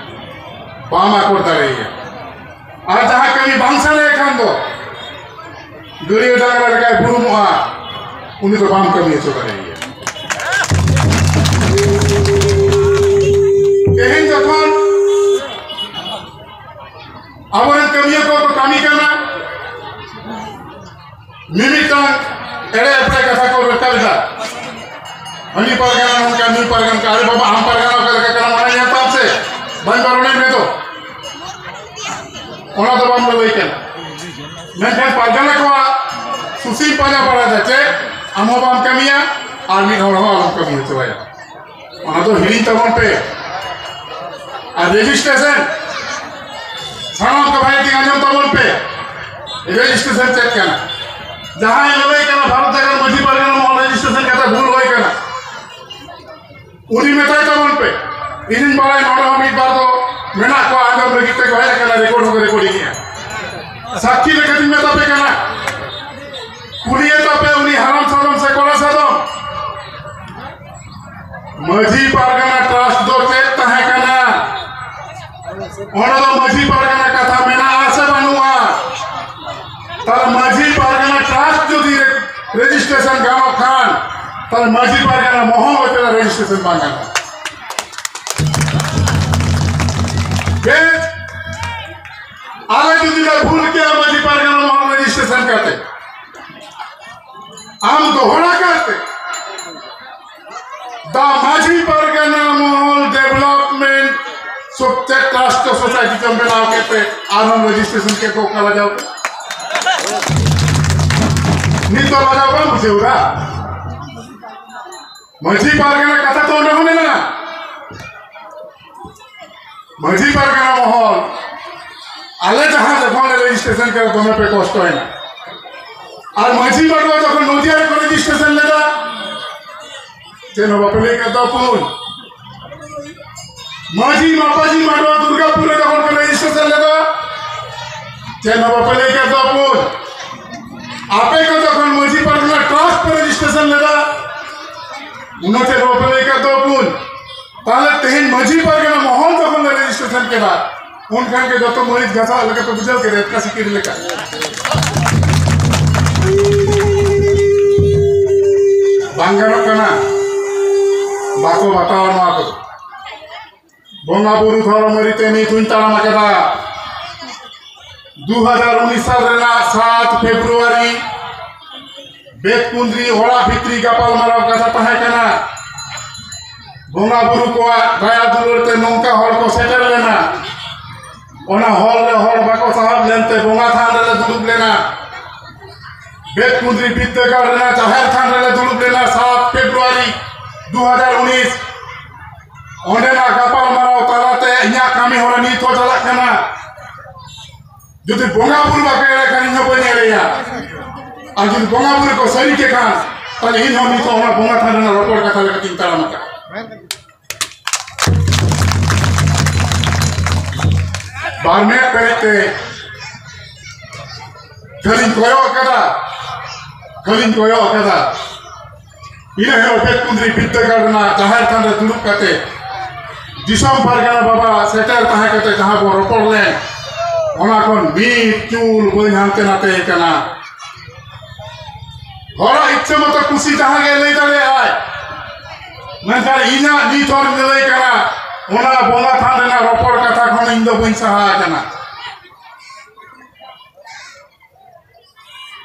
ᱵᱟᱢ ᱟᱠᱚᱴ ᱫᱟᱲᱮᱭᱟᱭᱟ᱾ ᱟᱨ ᱡᱟᱦᱟᱸᱭ ᱠᱟᱹᱢᱤ ᱵᱟᱝ ᱥᱟᱱᱟᱭᱮ ᱠᱷᱟᱱ ᱫᱚ ᱜᱟᱹᱲᱭᱟᱹ ᱰᱟᱝᱨᱟ ᱞᱮᱠᱟᱭ ᱵᱩᱨᱩᱢᱚᱜᱼᱟ, ᱩᱱᱤ ᱫᱚ ᱵᱟᱢ ᱠᱟᱹᱢᱤ ᱦᱚᱪᱚ ᱫᱟᱲᱮᱭᱟᱭᱟ᱾ ᱛᱮᱦᱮᱧ ᱡᱚᱠᱷᱚᱱ ᱟᱵᱚᱨᱮᱱ ᱠᱟᱹᱢᱤᱭᱟᱹ ᱠᱚ ᱠᱚ ᱠᱟᱹᱢᱤ ᱠᱟᱱᱟ, ᱢᱤᱢᱤᱫᱴᱟᱝ ᱮᱲᱮ ᱮᱯᱲᱮ ᱠᱟᱛᱷᱟ ᱠᱚ ᱨᱟᱠᱟᱵ ᱮᱫᱟ᱾ ᱦᱟᱹᱱᱤ ᱯᱟᱨᱜᱟᱱᱟ ᱱᱚᱝᱠᱟ, ᱱᱩᱭ ᱯᱟᱨᱜᱟᱱᱟ ᱱᱚᱝᱠᱟ᱾ ᱟᱨᱮ ᱵᱟᱵᱟ, ᱟᱢ ᱯᱟᱨᱜᱟᱱᱟ ᱚᱠᱟ ᱞᱮᱠᱟ ᱠᱟᱱᱟᱢ, ᱚᱱᱟ ᱧᱮᱞ ᱛᱟᱢ ᱥᱮ᱾ ᱵᱟᱹᱧ ᱯᱟᱨᱚᱢᱮᱫ ᱢᱮ ᱫᱚ, ᱚᱱᱟ ᱫᱚ ᱵᱟᱢ ᱞᱟᱹᱞᱟᱹᱭ ᱠᱟᱱᱟ᱾ ᱢᱮᱱᱠᱷᱟᱱ ᱯᱟᱨᱜᱟᱱᱟ ᱠᱚᱣᱟᱜ ᱥᱩᱥᱤᱢ ᱯᱟᱸᱡᱟ ᱵᱟᱲᱟᱭᱮᱫᱟ᱾ ᱪᱮᱫ? ᱟᱢ ᱦᱚᱸ ᱵᱟᱢ ᱠᱟᱹᱢᱤᱭᱟ, ᱟᱨ ᱢᱤᱫ ᱦᱚᱲ ᱦᱚᱸ ᱟᱞᱚᱢ ᱠᱟᱹᱢᱤ ᱦᱚᱪᱚᱣᱟᱭᱟ᱾ ᱚᱱᱟ ᱫᱚ ᱦᱤᱲᱤᱧ ᱛᱟᱵᱚᱱ ᱯᱮ᱾ ᱟᱨ ᱨᱮᱡᱤᱥᱴᱨᱮᱥᱚᱱ, ᱥᱟᱱᱟᱢ ᱠᱚ ᱵᱷᱟᱭ ᱛᱤᱧ ᱟᱸᱡᱚᱢ ᱛᱟᱵᱚᱱ ᱯᱮ, ᱨᱮᱡᱤᱥᱴᱨᱮᱥᱚᱱ ᱪᱮᱫ ᱠᱟᱱᱟ? ᱡᱟᱦᱟᱸᱭ ᱞᱟᱹᱞᱟᱹᱭ ᱠᱟᱱᱟ ᱵᱷᱟᱨᱚᱛ ᱡᱟᱠᱟᱛ ᱢᱟᱹᱡᱷᱤ ᱯᱟᱨᱜᱟᱱᱟ ᱢᱚᱦᱚᱞ ᱨᱮᱡᱤᱥᱴᱨᱮᱥᱚᱱ ᱠᱟᱛᱮ ᱵᱷᱩᱞ ᱦᱩᱭ ᱠᱟᱱᱟ, ᱩᱱᱤ ᱢᱮᱛᱟᱭ ᱛᱟᱵᱚᱱ ᱯᱮ᱾ ᱤᱧᱤᱧ ᱵᱟᱲᱟᱭ ᱱᱚᱰᱮ ᱦᱚᱸ ᱢᱤᱫ ᱵᱟᱨ ᱫᱚ ᱢᱮᱱᱟᱜ ᱠᱚᱣᱟ, ᱟᱸᱡᱚᱢ ᱞᱟᱹᱜᱤᱫ ᱛᱮᱠᱚ ᱦᱮᱡ ᱟᱠᱟᱱᱟ, ᱨᱮᱠᱚᱨᱰ ᱦᱚᱸᱠᱚ ᱨᱮᱠᱚᱨᱰᱤᱝ ᱮᱜᱼᱟ᱾ ᱥᱟᱹᱠᱷᱤ ᱞᱮᱠᱟᱛᱤᱧ ᱢᱮᱛᱟ ᱯᱮ ᱠᱟᱱᱟ, ᱠᱩᱞᱤᱭᱮ ᱛᱟᱯᱮ ᱩᱱᱤ ᱦᱟᱲᱟᱢ ᱥᱟᱫᱚᱢ ᱥᱮ ᱠᱚᱲᱟ ᱥᱟᱫᱚᱢ᱾ ᱢᱟᱹᱡᱷᱤ ᱯᱟᱨᱜᱟᱱᱟ ᱴᱨᱟᱥᱴ ᱫᱚ ᱪᱮᱫ ᱛᱟᱦᱮᱸ ᱠᱟᱱᱟ? ᱚᱸᱰᱮ ᱫᱚ ᱢᱟᱹᱡᱷᱤ ᱯᱟᱨᱜᱟᱱᱟ ᱠᱟᱛᱷᱟ ᱢᱮᱱᱟᱜᱼᱟ ᱥᱮ ᱵᱟᱹᱱᱩᱜᱼᱟ? ᱛᱟᱦᱞᱮ ᱢᱟᱹᱡᱷᱤ ᱯᱟᱨᱜᱟᱱᱟ ᱴᱨᱟᱥᱴ ᱡᱩᱫᱤ ᱨᱮ-, ᱨᱮᱡᱤᱥᱴᱨᱮᱥᱚᱱ ᱜᱟᱱᱚᱜ ᱠᱷᱟᱱ, ᱛᱟᱦᱞᱮ ᱢᱟᱹᱡᱷᱤ ᱯᱟᱨᱜᱟᱱᱟ ᱢᱚᱦᱚᱞ ᱚᱪᱚᱜ ᱨᱮᱡᱤᱥᱴᱨᱮᱥᱚᱱ ᱵᱟᱝ ᱜᱟᱱᱚᱜᱼᱟ᱾ ᱵᱮᱥ, ᱟᱞᱮ ᱡᱩᱫᱤ ᱞᱮ ᱵᱷᱩᱞ ᱠᱮᱭᱟ ᱢᱟᱹᱡᱷᱤ ᱯᱟᱨᱜᱟᱱᱟ ᱢᱚᱦᱚᱞ ᱨᱮᱡᱤᱥᱴᱨᱮᱥᱚᱱ ᱠᱟᱛᱮ, ᱟᱢ ᱫᱚᱦᱲᱟ ᱠᱟᱛᱮ ᱫᱟ Majhi Pargana Mahal development ᱥᱚᱵᱪᱮ trust society ᱪᱚᱢ ᱵᱮᱱᱟᱣ ᱠᱮᱫ ᱛᱮ ᱟᱨᱦᱚᱸ ᱨᱮᱡᱤᱥᱴᱨᱮᱥᱚᱱ ᱠᱮᱫ ᱠᱚ ᱚᱠᱟ ᱞᱟᱡᱟᱣ ᱛᱮ? ᱱᱤᱛ ᱫᱚ ᱞᱟᱡᱟᱣ ᱵᱟᱢ ᱵᱩᱡᱷᱟᱹᱣ ᱫᱟ? ᱢᱟᱹᱡᱷᱤ ᱯᱟᱨᱜᱟᱱᱟ ᱠᱟᱛᱷᱟ ᱛᱚ ᱚᱸᱰᱮ ᱦᱚᱸ ᱢᱮᱱᱟᱜᱼᱟ᱾ ᱢᱟᱹᱡᱷᱤ ᱯᱟᱨᱜᱟᱱᱟ ᱢᱚᱦᱚᱞ, ᱟᱞᱮ ᱡᱟᱦᱟᱸ ᱡᱚᱠᱷᱚᱱ ᱞᱮ ᱨᱮᱡᱤᱥᱴᱨᱮᱥᱚᱱ ᱠᱮᱫᱟ, ᱫᱚᱢᱮ ᱯᱮ ᱠᱚᱥᱴᱚᱭᱮᱱᱟ᱾ ᱟᱨ ᱢᱟᱹᱡᱷᱤ ᱵᱟᱰᱣᱟ ᱡᱚᱠᱷᱚᱱ ᱱᱚᱫᱤᱭᱟ ᱨᱮᱠᱚ ᱨᱮᱡᱤᱥᱴᱨᱮᱥᱚᱱ ᱞᱮᱫᱟ, ᱪᱮᱫ ᱦᱚᱸ ᱵᱟᱯᱮ ᱞᱟᱹᱭ ᱠᱮᱫ ᱫᱚ ᱯᱩᱱ᱾ ᱢᱟᱹᱡᱷᱤ ᱢᱟᱯᱟᱡᱤ ᱵᱟᱰᱣᱟ ᱫᱩᱨᱜᱟᱯᱩᱨ ᱨᱮ ᱡᱚᱠᱷᱚᱱ ᱠᱚ ᱨᱮᱡᱤᱥᱴᱨᱮᱥᱚᱱ ᱞᱮᱫᱟ, ᱪᱮᱫ ᱦᱚᱸ ᱵᱟᱯᱮ ᱞᱟᱹᱭ ᱠᱮᱫ ᱫᱚ ᱯᱩᱱ᱾ ᱟᱯᱮ ᱠᱚ ᱡᱚᱠᱷᱚᱱ ᱢᱟᱹᱡᱷᱤ ᱯᱟᱨᱜᱟᱱᱟ ᱴᱨᱟᱥᱴ ᱯᱮ ᱨᱮᱡᱤᱥᱴᱨᱮᱥᱚᱱ ᱞᱮᱫᱟ, ᱩᱱ ᱦᱚᱸ ᱪᱮᱫ ᱦᱚᱸ ᱵᱟᱯᱮ ᱞᱟᱹᱭ ᱠᱮᱫ ᱫᱚ ᱯᱩᱱ᱾ ᱛᱟᱦᱞᱮ ᱛᱮᱦᱮᱧ ᱢᱟᱹᱡᱷᱤ ᱯᱟᱨᱜᱟᱱᱟ ᱢᱚᱦᱚᱞ ᱡᱚᱠᱷᱚᱱ ᱞᱮ ᱨᱮᱡᱤᱥᱴᱨᱮᱥᱚᱱ ᱠᱮᱫᱟ, ᱩᱱᱠᱷᱟᱱ ᱜᱮ ᱡᱚᱛᱚ ᱢᱟᱹᱨᱤᱪ ᱜᱷᱟᱥᱟᱣ ᱞᱮᱠᱟ ᱯᱮ ᱵᱩᱡᱷᱟᱹᱣ ᱠᱮᱫᱟ, ᱮᱛᱠᱟ ᱥᱤᱠᱤᱲ ᱞᱮᱠᱟ᱾ ᱵᱟᱝ ᱜᱟᱱᱚᱜ ᱠᱟᱱᱟ, ᱵᱟᱠᱚ ᱵᱟᱛᱟᱣᱟ ᱱᱚᱣᱟ ᱠᱚᱫᱚ᱾ ᱵᱚᱸᱜᱟ ᱵᱩᱨᱩ ᱫᱷᱚᱨᱚᱢ ᱟᱹᱨᱤ ᱛᱮ ᱱᱤᱛ ᱦᱚᱸᱧ ᱛᱟᱲᱟᱢ ᱟᱠᱟᱫᱟ᱾ ᱫᱩ ᱦᱟᱡᱟᱨ ᱩᱱᱤᱥ ᱥᱟᱞ ᱨᱮᱱᱟᱜ ᱥᱟᱛ ᱯᱷᱮᱵᱽᱨᱩᱣᱟᱨᱤ ᱵᱮᱛᱠᱩᱸᱫᱽᱨᱤ ᱚᱲᱟᱜ ᱵᱷᱤᱛᱨᱤ ᱜᱟᱯᱟᱞᱢᱟᱨᱟᱣ ᱠᱟᱛᱷᱟ ᱛᱟᱦᱮᱸ ᱠᱟᱱᱟ᱾ ᱵᱚᱸᱜᱟ ᱵᱩᱨᱩ ᱠᱚᱣᱟᱜ ᱫᱟᱭᱟ ᱫᱩᱞᱟᱹᱲ ᱛᱮ ᱱᱚᱝᱠᱟ ᱦᱚᱲ ᱠᱚ ᱥᱮᱴᱮᱨ ᱞᱮᱱᱟ᱾ ᱚᱱᱟ ᱦᱚᱞ ᱨᱮ ᱦᱚᱲ ᱵᱟᱠᱚ ᱥᱟᱦᱚᱵ ᱞᱮᱱᱛᱮ ᱵᱚᱸᱜᱟ ᱛᱷᱟᱱ ᱨᱮᱞᱮ ᱫᱩᱲᱩᱵ ᱞᱮᱱᱟ᱾ ᱵᱮᱛᱠᱩᱸᱫᱽᱨᱤ ᱵᱤᱨᱫᱟᱹᱜᱟᱲ ᱨᱮᱱᱟᱜ ᱡᱟᱦᱮᱨ ᱛᱷᱟᱱ ᱨᱮᱞᱮ ᱫᱩᱲᱩᱵ ᱞᱮᱱᱟ ᱥᱟᱛ ᱯᱷᱮᱵᱽᱨᱩᱣᱟᱨᱤ ᱦᱟᱡᱟᱨ ᱩᱱᱤᱥ ᱚᱸᱰᱮᱱᱟᱜ ᱜᱟᱯᱟᱞ ᱢᱟᱨᱟᱣ ᱛᱟᱞᱟᱛᱮ ᱤᱧᱟᱹᱜ ᱠᱟᱹᱢᱤ ᱦᱚᱨᱟ ᱱᱤᱛ ᱦᱚᱸ ᱪᱟᱞᱟᱜ ᱠᱟᱱᱟ᱾ ᱡᱩᱫᱤ ᱵᱚᱸᱜᱟ ᱵᱩᱨᱩ ᱵᱟᱠᱚ ᱮᱲᱮ ᱠᱷᱟᱱ ᱤᱧ ᱦᱚᱸ ᱵᱟᱹᱧ ᱮᱲᱮᱭᱟ᱾ ᱟᱨ ᱡᱩᱫᱤ ᱵᱚᱸᱜᱟ ᱵᱩᱨᱩ ᱠᱚ ᱥᱟᱹᱨᱤ ᱠᱮ ᱠᱷᱟᱱ, ᱛᱟᱦᱞᱮ ᱤᱧ ᱦᱚᱸ ᱱᱤᱛᱚᱜ ᱚᱱᱟ ᱵᱚᱸᱜᱟ ᱛᱷᱟᱱ ᱨᱮᱱᱟᱜ ᱨᱚᱯᱚᱲ ᱠᱟᱛᱷᱟ ᱞᱮᱠᱟᱛᱤᱧ ᱛᱟᱲᱟᱢ ᱟᱠᱟᱫᱼᱟ᱾ ᱵᱟᱨ ᱢᱮᱫ ᱯᱮᱨᱮᱡ ᱛᱮ ᱠᱷᱟᱹᱞᱤᱧ ᱠᱚᱭᱚᱜ ᱟᱠᱟᱫᱟ, ᱠᱷᱟᱹᱞᱤᱧ ᱠᱚᱭᱚᱜ ᱟᱠᱟᱫᱟ᱾ ᱤᱱᱟᱹ ᱦᱤᱞᱳᱜ ᱵᱮᱛᱠᱩᱸᱫᱽᱨᱤ ᱵᱤᱨᱫᱟᱹᱜᱟᱲ ᱨᱮᱱᱟᱜ ᱡᱟᱦᱮᱨ ᱛᱷᱟᱱ ᱨᱮ ᱫᱩᱲᱩᱵ ᱠᱟᱛᱮ ᱫᱤᱥᱚᱢ ᱯᱟᱨᱜᱟᱱᱟ ᱵᱟᱵᱟ ᱥᱮᱴᱮᱨ ᱛᱟᱦᱮᱸ ᱠᱟᱛᱮ ᱡᱟᱦᱟᱸ ᱵᱚᱱ ᱨᱚᱯᱚᱲ ᱞᱮᱱ, ᱚᱱᱟ ᱠᱷᱚᱱ ᱢᱤᱫ ᱪᱩᱞ ᱵᱟᱹᱧ ᱦᱟᱱᱛᱮ ᱱᱟᱛᱮ ᱠᱟᱱᱟ᱾ ᱦᱚᱲᱟᱜ ᱤᱪᱪᱷᱟᱹ ᱢᱚᱛᱚ ᱠᱩᱥᱤ ᱡᱟᱦᱟᱸ ᱜᱮ ᱞᱟᱹᱭ ᱫᱟᱲᱮᱭᱟᱜᱼᱟᱭ, ᱢᱮᱱᱠᱷᱟᱱ ᱤᱧᱟᱹᱜ ᱱᱤᱛ ᱦᱚᱸ ᱞᱟᱹᱞᱟᱹᱭ ᱠᱟᱱᱟ, ᱚᱱᱟ ᱵᱚᱸᱜᱟ ᱛᱷᱟᱱ ᱨᱮᱱᱟᱜ ᱨᱚᱯᱚᱲ ᱠᱟᱛᱷᱟ ᱠᱷᱚᱱ ᱤᱧ ᱫᱚ ᱵᱟᱹᱧ ᱥᱟᱦᱟ ᱟᱠᱟᱱᱟ᱾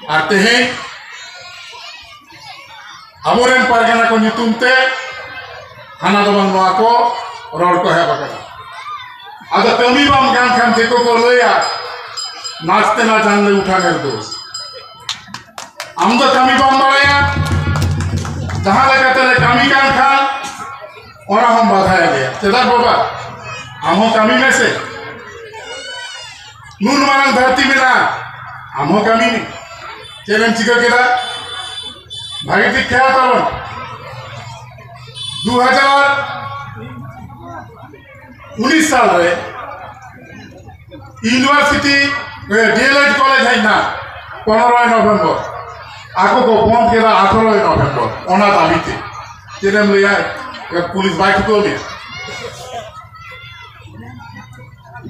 ᱟᱨ ᱛᱮᱦᱮᱧ ᱟᱵᱚᱨᱮᱱ ᱯᱟᱨᱜᱟᱱᱟ ᱠᱚ ᱧᱩᱛᱩᱢ ᱛᱮ ᱦᱟᱱᱟ ᱫᱚ ᱵᱟᱝ ᱱᱚᱣᱟ ᱠᱚ ᱨᱚᱲ ᱠᱚ ᱮᱦᱚᱵ ᱟᱠᱟᱫᱟ᱾ ᱟᱫᱚ ᱠᱟᱹᱢᱤ ᱵᱟᱢ ᱜᱟᱱ ᱠᱷᱟᱱ ᱫᱤᱠᱩ ᱠᱚ ᱞᱟᱹᱭᱟ, "ᱱᱟᱪᱛᱮ ᱱᱟ ᱡᱟᱱ ᱞᱮ ᱩᱴᱷᱟᱱᱮᱨ ᱫᱳᱥ᱾" ᱟᱢ ᱫᱚ ᱠᱟᱹᱢᱤ ᱵᱟᱢ ᱵᱟᱲᱟᱭᱟ, ᱡᱟᱦᱟᱸ ᱞᱮᱠᱟᱛᱮ ᱞᱮ ᱠᱟᱹᱢᱤ ᱠᱟᱱ ᱠᱷᱟᱱ ᱚᱱᱟ ᱦᱚᱸᱢ ᱵᱟᱫᱷᱟᱭᱮᱫ ᱞᱮᱭᱟ᱾ ᱪᱮᱫᱟᱜ ᱵᱟᱵᱟ? ᱟᱢ ᱦᱚᱸ ᱠᱟᱹᱢᱤ ᱢᱮᱥᱮ, ᱱᱩᱱ ᱢᱟᱨᱟᱝ ᱫᱷᱟᱹᱨᱛᱤ ᱢᱮᱱᱟᱜᱼᱟ, ᱟᱢ ᱦᱚᱸ ᱠᱟᱹᱢᱤ ᱢᱮ᱾ ᱪᱮᱫ ᱮᱢ ᱪᱤᱠᱟᱹ ᱠᱮᱫᱟ? ᱵᱷᱟᱜᱮ ᱴᱷᱤᱠ ᱠᱷᱮᱭᱟᱞ ᱛᱟᱵᱚᱱ᱾ ᱫᱩ ᱦᱟᱡᱟᱨ ᱩᱱᱤᱥ ᱥᱟᱞ ᱨᱮ ᱤᱭᱩᱱᱤᱵᱷᱟᱨᱥᱤᱴᱤ, ᱰᱤ ᱮᱞ ᱮᱰ ᱠᱚᱞᱮᱡᱽ ᱦᱮᱡ ᱮᱱᱟ ᱯᱚᱱᱨᱚᱭ ᱱᱚᱵᱷᱮᱢᱵᱚᱨ᱾ ᱟᱠᱚ ᱠᱚ ᱵᱚᱱᱫ ᱠᱮᱫᱟ ᱟᱴᱷᱨᱚᱭ ᱱᱚᱵᱷᱮᱢᱵᱚᱨ ᱚᱱᱟ ᱫᱟᱵᱤ ᱛᱮ᱾ ᱪᱮᱫ ᱮᱢ ᱞᱟᱹᱭᱟ? ᱯᱩᱞᱤᱥ ᱵᱟᱭ ᱴᱷᱩᱠᱟᱹᱣ ᱢᱮᱭᱟ?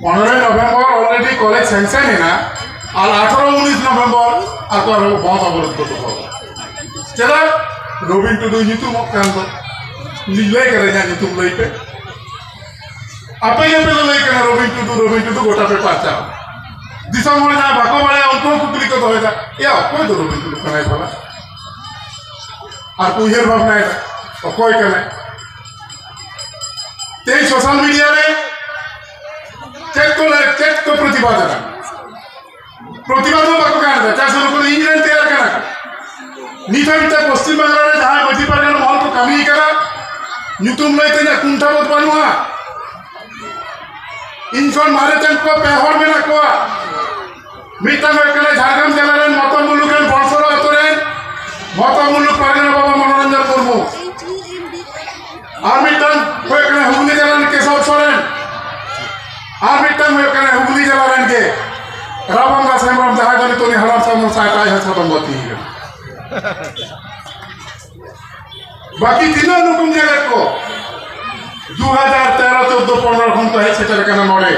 ᱯᱚᱱᱨᱚᱭ ᱱᱚᱵᱷᱮᱢᱵᱚᱨ already ᱠᱚᱞᱮᱡᱽ ᱥᱮᱱᱥᱮᱱ ᱮᱱᱟ, ᱟᱨ ᱟᱴᱷᱨᱚ ᱩᱱᱤᱥ ᱱᱚᱵᱷᱮᱢᱵᱚᱨ ᱟᱠᱚ ᱟᱨᱦᱚᱸ ᱵᱚᱱᱫ ᱚᱵᱚᱨᱳᱫᱷ ᱠᱚ ᱫᱚᱦᱚ ᱠᱮᱫᱟ᱾ ᱪᱮᱫᱟᱜ? ᱨᱚᱵᱤᱱ ᱴᱩᱰᱩᱭ ᱧᱩᱛᱩᱢᱚᱜ ᱠᱟᱱ ᱫᱚ, ᱩᱱᱤ ᱞᱟᱹᱭ ᱠᱟᱫᱟ, "ᱤᱧᱟᱹᱜ ᱧᱩᱛᱩᱢ ᱞᱟᱹᱭ ᱯᱮ᱾" ᱟᱯᱮ ᱜᱮᱯᱮ ᱞᱟᱹᱭ ᱠᱟᱱᱟ, "ᱨᱚᱵᱤᱱ ᱴᱩᱰᱩ, ᱨᱚᱵᱤᱱ ᱴᱩᱰᱩ", ᱜᱚᱴᱟ ᱯᱮ ᱯᱟᱨᱪᱟᱣ᱾ ᱫᱤᱥᱚᱢ ᱦᱚᱲ ᱡᱟᱦᱟᱸᱭ ᱵᱟᱠᱚ ᱵᱟᱲᱟᱭᱟ, ᱩᱱᱠᱩ ᱦᱚᱸ ᱠᱩᱠᱞᱤ ᱠᱚ ᱫᱚᱦᱚᱭᱮᱫᱟ, "ᱮᱭᱟ, ᱚᱠᱚᱭ ᱫᱚ ᱨᱚᱵᱤᱱ ᱴᱩᱰᱩ ᱠᱟᱱᱟᱭ ᱵᱷᱟᱞᱟ?" ᱟᱨ ᱠᱚ ᱩᱭᱦᱟᱹᱨ ᱵᱷᱟᱵᱽᱱᱟᱭᱮᱫᱟ, ᱚᱠᱚᱭ ᱠᱟᱱᱟᱭ? ᱛᱮᱦᱮᱧ ᱥᱳᱥᱟᱞ ᱢᱤᱰᱤᱭᱟ ᱨᱮ ᱪᱮᱫ ᱠᱚ ᱞᱟᱹᱭ, ᱪᱮᱫ ᱠᱚ ᱯᱨᱚᱛᱤᱵᱟᱫ ᱮᱫᱟ? ᱯᱨᱚᱛᱤᱵᱟᱫ ᱦᱚᱸ ᱵᱟᱠᱚ ᱜᱟᱱ ᱮᱫᱟ᱾ ᱪᱟᱥ ᱱᱩᱠᱩ ᱫᱚ ᱤᱧ ᱨᱮᱱ ᱛᱮᱭᱟᱨ ᱠᱟᱱᱟ ᱠᱚ᱾ ᱱᱤᱛ ᱦᱟᱹᱵᱤᱡ ᱛᱮ ᱯᱚᱥᱪᱤᱢ ᱵᱟᱝᱞᱟ ᱨᱮ ᱡᱟᱦᱟᱸᱭ ᱢᱟᱹᱡᱷᱤ ᱯᱟᱨᱜᱟᱱᱟ ᱢᱚᱦᱚᱞ ᱠᱚ ᱠᱟᱹᱢᱤ ᱠᱟᱫᱟ, ᱧᱩᱛᱩᱢ ᱞᱟᱹᱭ ᱛᱮ ᱤᱧᱟᱹᱜ ᱠᱩᱱᱴᱷᱟ ᱵᱳᱫᱷ ᱵᱟᱹᱱᱩᱜᱼᱟ᱾ ᱤᱧ ᱠᱷᱚᱱ ᱢᱟᱨᱮ ᱛᱮᱱ ᱠᱚ ᱯᱮ ᱦᱚᱲ ᱢᱮᱱᱟᱜ ᱠᱚᱣᱟ᱾ ᱢᱤᱫᱴᱟᱝ ᱦᱩᱭᱩᱜ ᱠᱟᱱᱟ ᱡᱷᱟᱲᱜᱨᱟᱢ ᱡᱮᱞᱟ ᱨᱮᱱ ᱢᱚᱛᱚ ᱢᱩᱞᱩᱠ ᱨᱮᱱ ᱵᱚᱱᱥᱚᱨᱚ ᱟᱛᱳ ᱨᱮᱱ ᱢᱚᱛᱚ ᱢᱩᱞᱩᱠ ᱯᱟᱨᱜᱟᱱᱟ ᱵᱟᱵᱟ ᱢᱚᱱᱳᱨᱚᱧᱡᱚᱱ ᱢᱩᱨᱢᱩ᱾ ᱟᱨ ᱢᱤᱫᱴᱟᱝ ᱦᱩᱭᱩᱜ ᱠᱟᱱᱟ ᱦᱩᱜᱽᱞᱤ ᱡᱮᱞᱟ ᱨᱮᱱ ᱠᱮᱥᱚᱵ ᱥᱚᱨᱮᱱ᱾ ᱟᱨ ᱢᱤᱫᱴᱟᱝ ᱦᱩᱭᱩᱜ ᱠᱟᱱᱟ ᱦᱩᱜᱽᱞᱤ ᱡᱮᱞᱟ ᱨᱮᱱ ᱜᱮ ᱨᱟᱵᱚᱱ ᱫᱟᱥ ᱦᱮᱢᱵᱨᱚᱢ, ᱡᱟᱦᱟᱸᱭ ᱫᱚ ᱱᱤᱛᱚᱜ ᱩᱱᱤ ᱦᱟᱲᱟᱢ ᱥᱟᱢᱱᱚ ᱥᱟᱶᱛᱟ ᱟᱡ ᱦᱚᱸ ᱥᱟᱫᱚᱢ ᱵᱟᱹᱛᱤ ᱠᱟᱱᱟ᱾ ᱵᱟᱹᱠᱤ ᱛᱤᱱᱟᱹᱜ ᱱᱩᱠᱩᱢ ᱧᱮᱞᱮᱫ ᱠᱚ? ᱫᱩ ᱦᱟᱡᱟᱨ ᱛᱮᱨᱚ, ᱪᱳᱫᱽᱫᱳ, ᱯᱚᱱᱨᱚ ᱠᱷᱚᱱ ᱠᱚ ᱦᱮᱡ ᱥᱮᱴᱮᱨ ᱟᱠᱟᱱᱟ ᱱᱚᱰᱮ᱾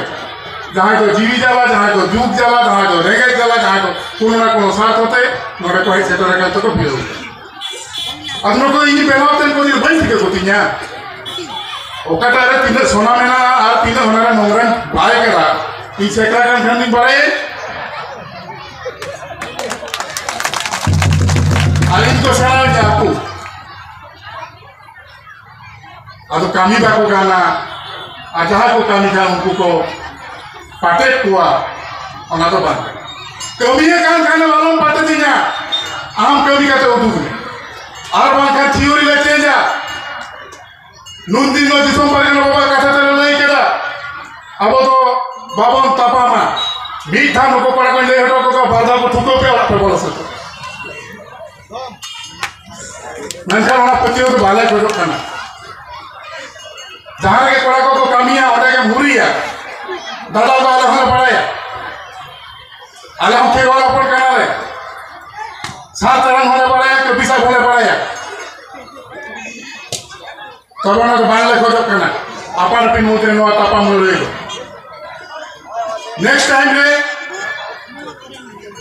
ᱡᱟᱦᱟᱸᱭ ᱫᱚ ᱡᱤᱣᱤ ᱡᱟᱞᱟ, ᱡᱟᱦᱟᱸᱭ ᱫᱚ ᱡᱩᱜᱽ ᱡᱟᱞᱟ, ᱡᱟᱦᱟᱸᱭ ᱫᱚ ᱨᱮᱸᱜᱮᱡ ᱡᱟᱞᱟ, ᱡᱟᱦᱟᱸᱭ ᱫᱚ ᱠᱳᱱᱳ ᱱᱟ ᱠᱳᱱᱳ ᱥᱟᱨᱛᱷᱚ ᱛᱮ ᱱᱚᱰᱮ ᱠᱚ ᱦᱮᱡ ᱥᱮᱴᱮᱨ ᱟᱠᱟᱱ ᱛᱮᱠᱚ ᱵᱷᱤᱲᱟᱹᱣ ᱟᱠᱟᱱᱟ᱾ ᱟᱫᱚ ᱱᱩᱠᱩ ᱤᱧ ᱵᱮᱱᱟᱣ ᱛᱮ ᱱᱩᱠᱩ ᱤᱧ ᱵᱟᱹᱧ ᱴᱷᱤᱠᱟᱹ ᱠᱚ ᱛᱤᱧᱟ᱾ ᱚᱠᱟᱴᱟᱜ ᱨᱮ ᱛᱤᱱᱟᱹᱜ ᱥᱚᱱᱟ ᱢᱮᱱᱟᱜᱼᱟ ᱟᱨ ᱛᱤᱱᱟᱹᱜ ᱚᱱᱟ ᱨᱮ ᱱᱚᱝᱨᱟᱧ ᱵᱟᱭ ᱠᱟᱫᱟ, ᱤᱧ ᱥᱮᱠᱲᱟ ᱠᱟᱱ ᱠᱷᱟᱱ ᱫᱩᱧ ᱵᱟᱲᱟᱭᱟᱹᱧ᱾ ᱟᱹᱞᱤᱧ ᱠᱚ ᱥᱮᱬᱟ ᱟᱠᱟᱫᱼᱟ ᱠᱚ᱾ ᱟᱫᱚ ᱠᱟᱹᱢᱤ ᱵᱟᱠᱚ ᱜᱟᱱᱟ, ᱟᱨ ᱡᱟᱦᱟᱸᱭ ᱠᱚ ᱠᱟᱹᱢᱤ ᱠᱷᱟᱱ ᱩᱱᱠᱩ ᱠᱚ ᱯᱟᱴᱮᱫ ᱠᱚᱣᱟ, ᱚᱱᱟ ᱫᱚ ᱵᱟᱝ ᱠᱟᱱᱟ᱾ ᱠᱟᱹᱢᱤᱭᱮᱫ ᱠᱟᱱ ᱠᱷᱟᱱᱮᱢ ᱟᱞᱚᱢ ᱯᱟᱴᱮᱫᱤᱧᱟ, ᱟᱢ ᱠᱟᱹᱢᱤ ᱠᱟᱛᱮ ᱩᱫᱩᱜ ᱢᱮ, ᱟᱨ ᱵᱟᱝᱠᱷᱟᱱ ᱛᱷᱤᱭᱳᱨᱤ ᱞᱮ ᱪᱮᱧᱡᱟ᱾ ᱱᱩᱱ ᱫᱤᱱ ᱫᱚ ᱫᱤᱥᱚᱢ ᱯᱟᱨᱜᱟᱱᱟ ᱵᱟᱵᱟ ᱠᱟᱛᱷᱟ ᱛᱮᱞᱮ ᱞᱟᱹᱭ ᱠᱮᱫᱟ, ᱟᱵᱚ ᱫᱚ ᱵᱟᱵᱚᱱ ᱛᱟᱯᱟᱢᱟ᱾ ᱢᱤᱫ ᱫᱷᱟᱣ ᱱᱩᱠᱩ ᱠᱚᱲᱟ ᱠᱚᱧ ᱞᱟᱹᱭ ᱦᱚᱴᱚ ᱠᱟᱠᱚᱣᱟ, ᱵᱟᱨ ᱫᱷᱟᱣ ᱠᱚ ᱴᱷᱩᱠᱟᱹᱣ ᱯᱮ, ᱚᱲᱟᱜ ᱯᱮ ᱵᱚᱞᱚ ᱥᱟᱹᱛᱚᱜ᱾ ᱢᱮᱱᱠᱷᱟᱱ ᱚᱱᱟ ᱯᱟᱹᱛᱭᱟᱹᱣ ᱫᱚ ᱵᱟᱞᱮ ᱠᱷᱚᱡᱚᱜ ᱠᱟᱱᱟ᱾ ᱡᱟᱦᱟᱸ ᱨᱮᱜᱮ ᱠᱚᱲᱟ ᱠᱚᱠᱚ ᱠᱟᱹᱢᱤᱭᱟ, ᱚᱸᱰᱮ ᱜᱮᱢ ᱦᱩᱨᱤᱭᱟ᱾ ᱫᱟᱫᱟ ᱫᱚ ᱟᱞᱮ ᱦᱚᱸᱞᱮ ᱵᱟᱲᱟᱭᱟ, ᱟᱞᱮ ᱦᱚᱸ ᱠᱷᱮᱨᱣᱟᱞ ᱦᱚᱯᱚᱱ ᱠᱟᱱᱟᱞᱮ᱾ ᱥᱟᱨ ᱛᱟᱲᱟᱢ ᱦᱚᱸᱞᱮ ᱵᱟᱲᱟᱭᱟ, ᱠᱟᱹᱯᱤ ᱥᱟᱵ ᱦᱚᱸᱞᱮ ᱵᱟᱲᱟᱭᱟ᱾ ᱛᱚᱵᱮ ᱚᱱᱟ ᱫᱚ ᱵᱟᱝᱞᱮ ᱠᱷᱚᱡᱚᱜ ᱠᱟᱱᱟ, ᱟᱯᱟᱱ ᱟᱹᱯᱤᱱ ᱢᱩᱫᱽᱨᱮ ᱱᱚᱣᱟ ᱛᱟᱯᱟᱢ ᱞᱟᱹᱲᱦᱟᱹᱭ ᱫᱚ᱾ ᱱᱮᱠᱥᱴ ᱴᱟᱭᱤᱢ ᱨᱮ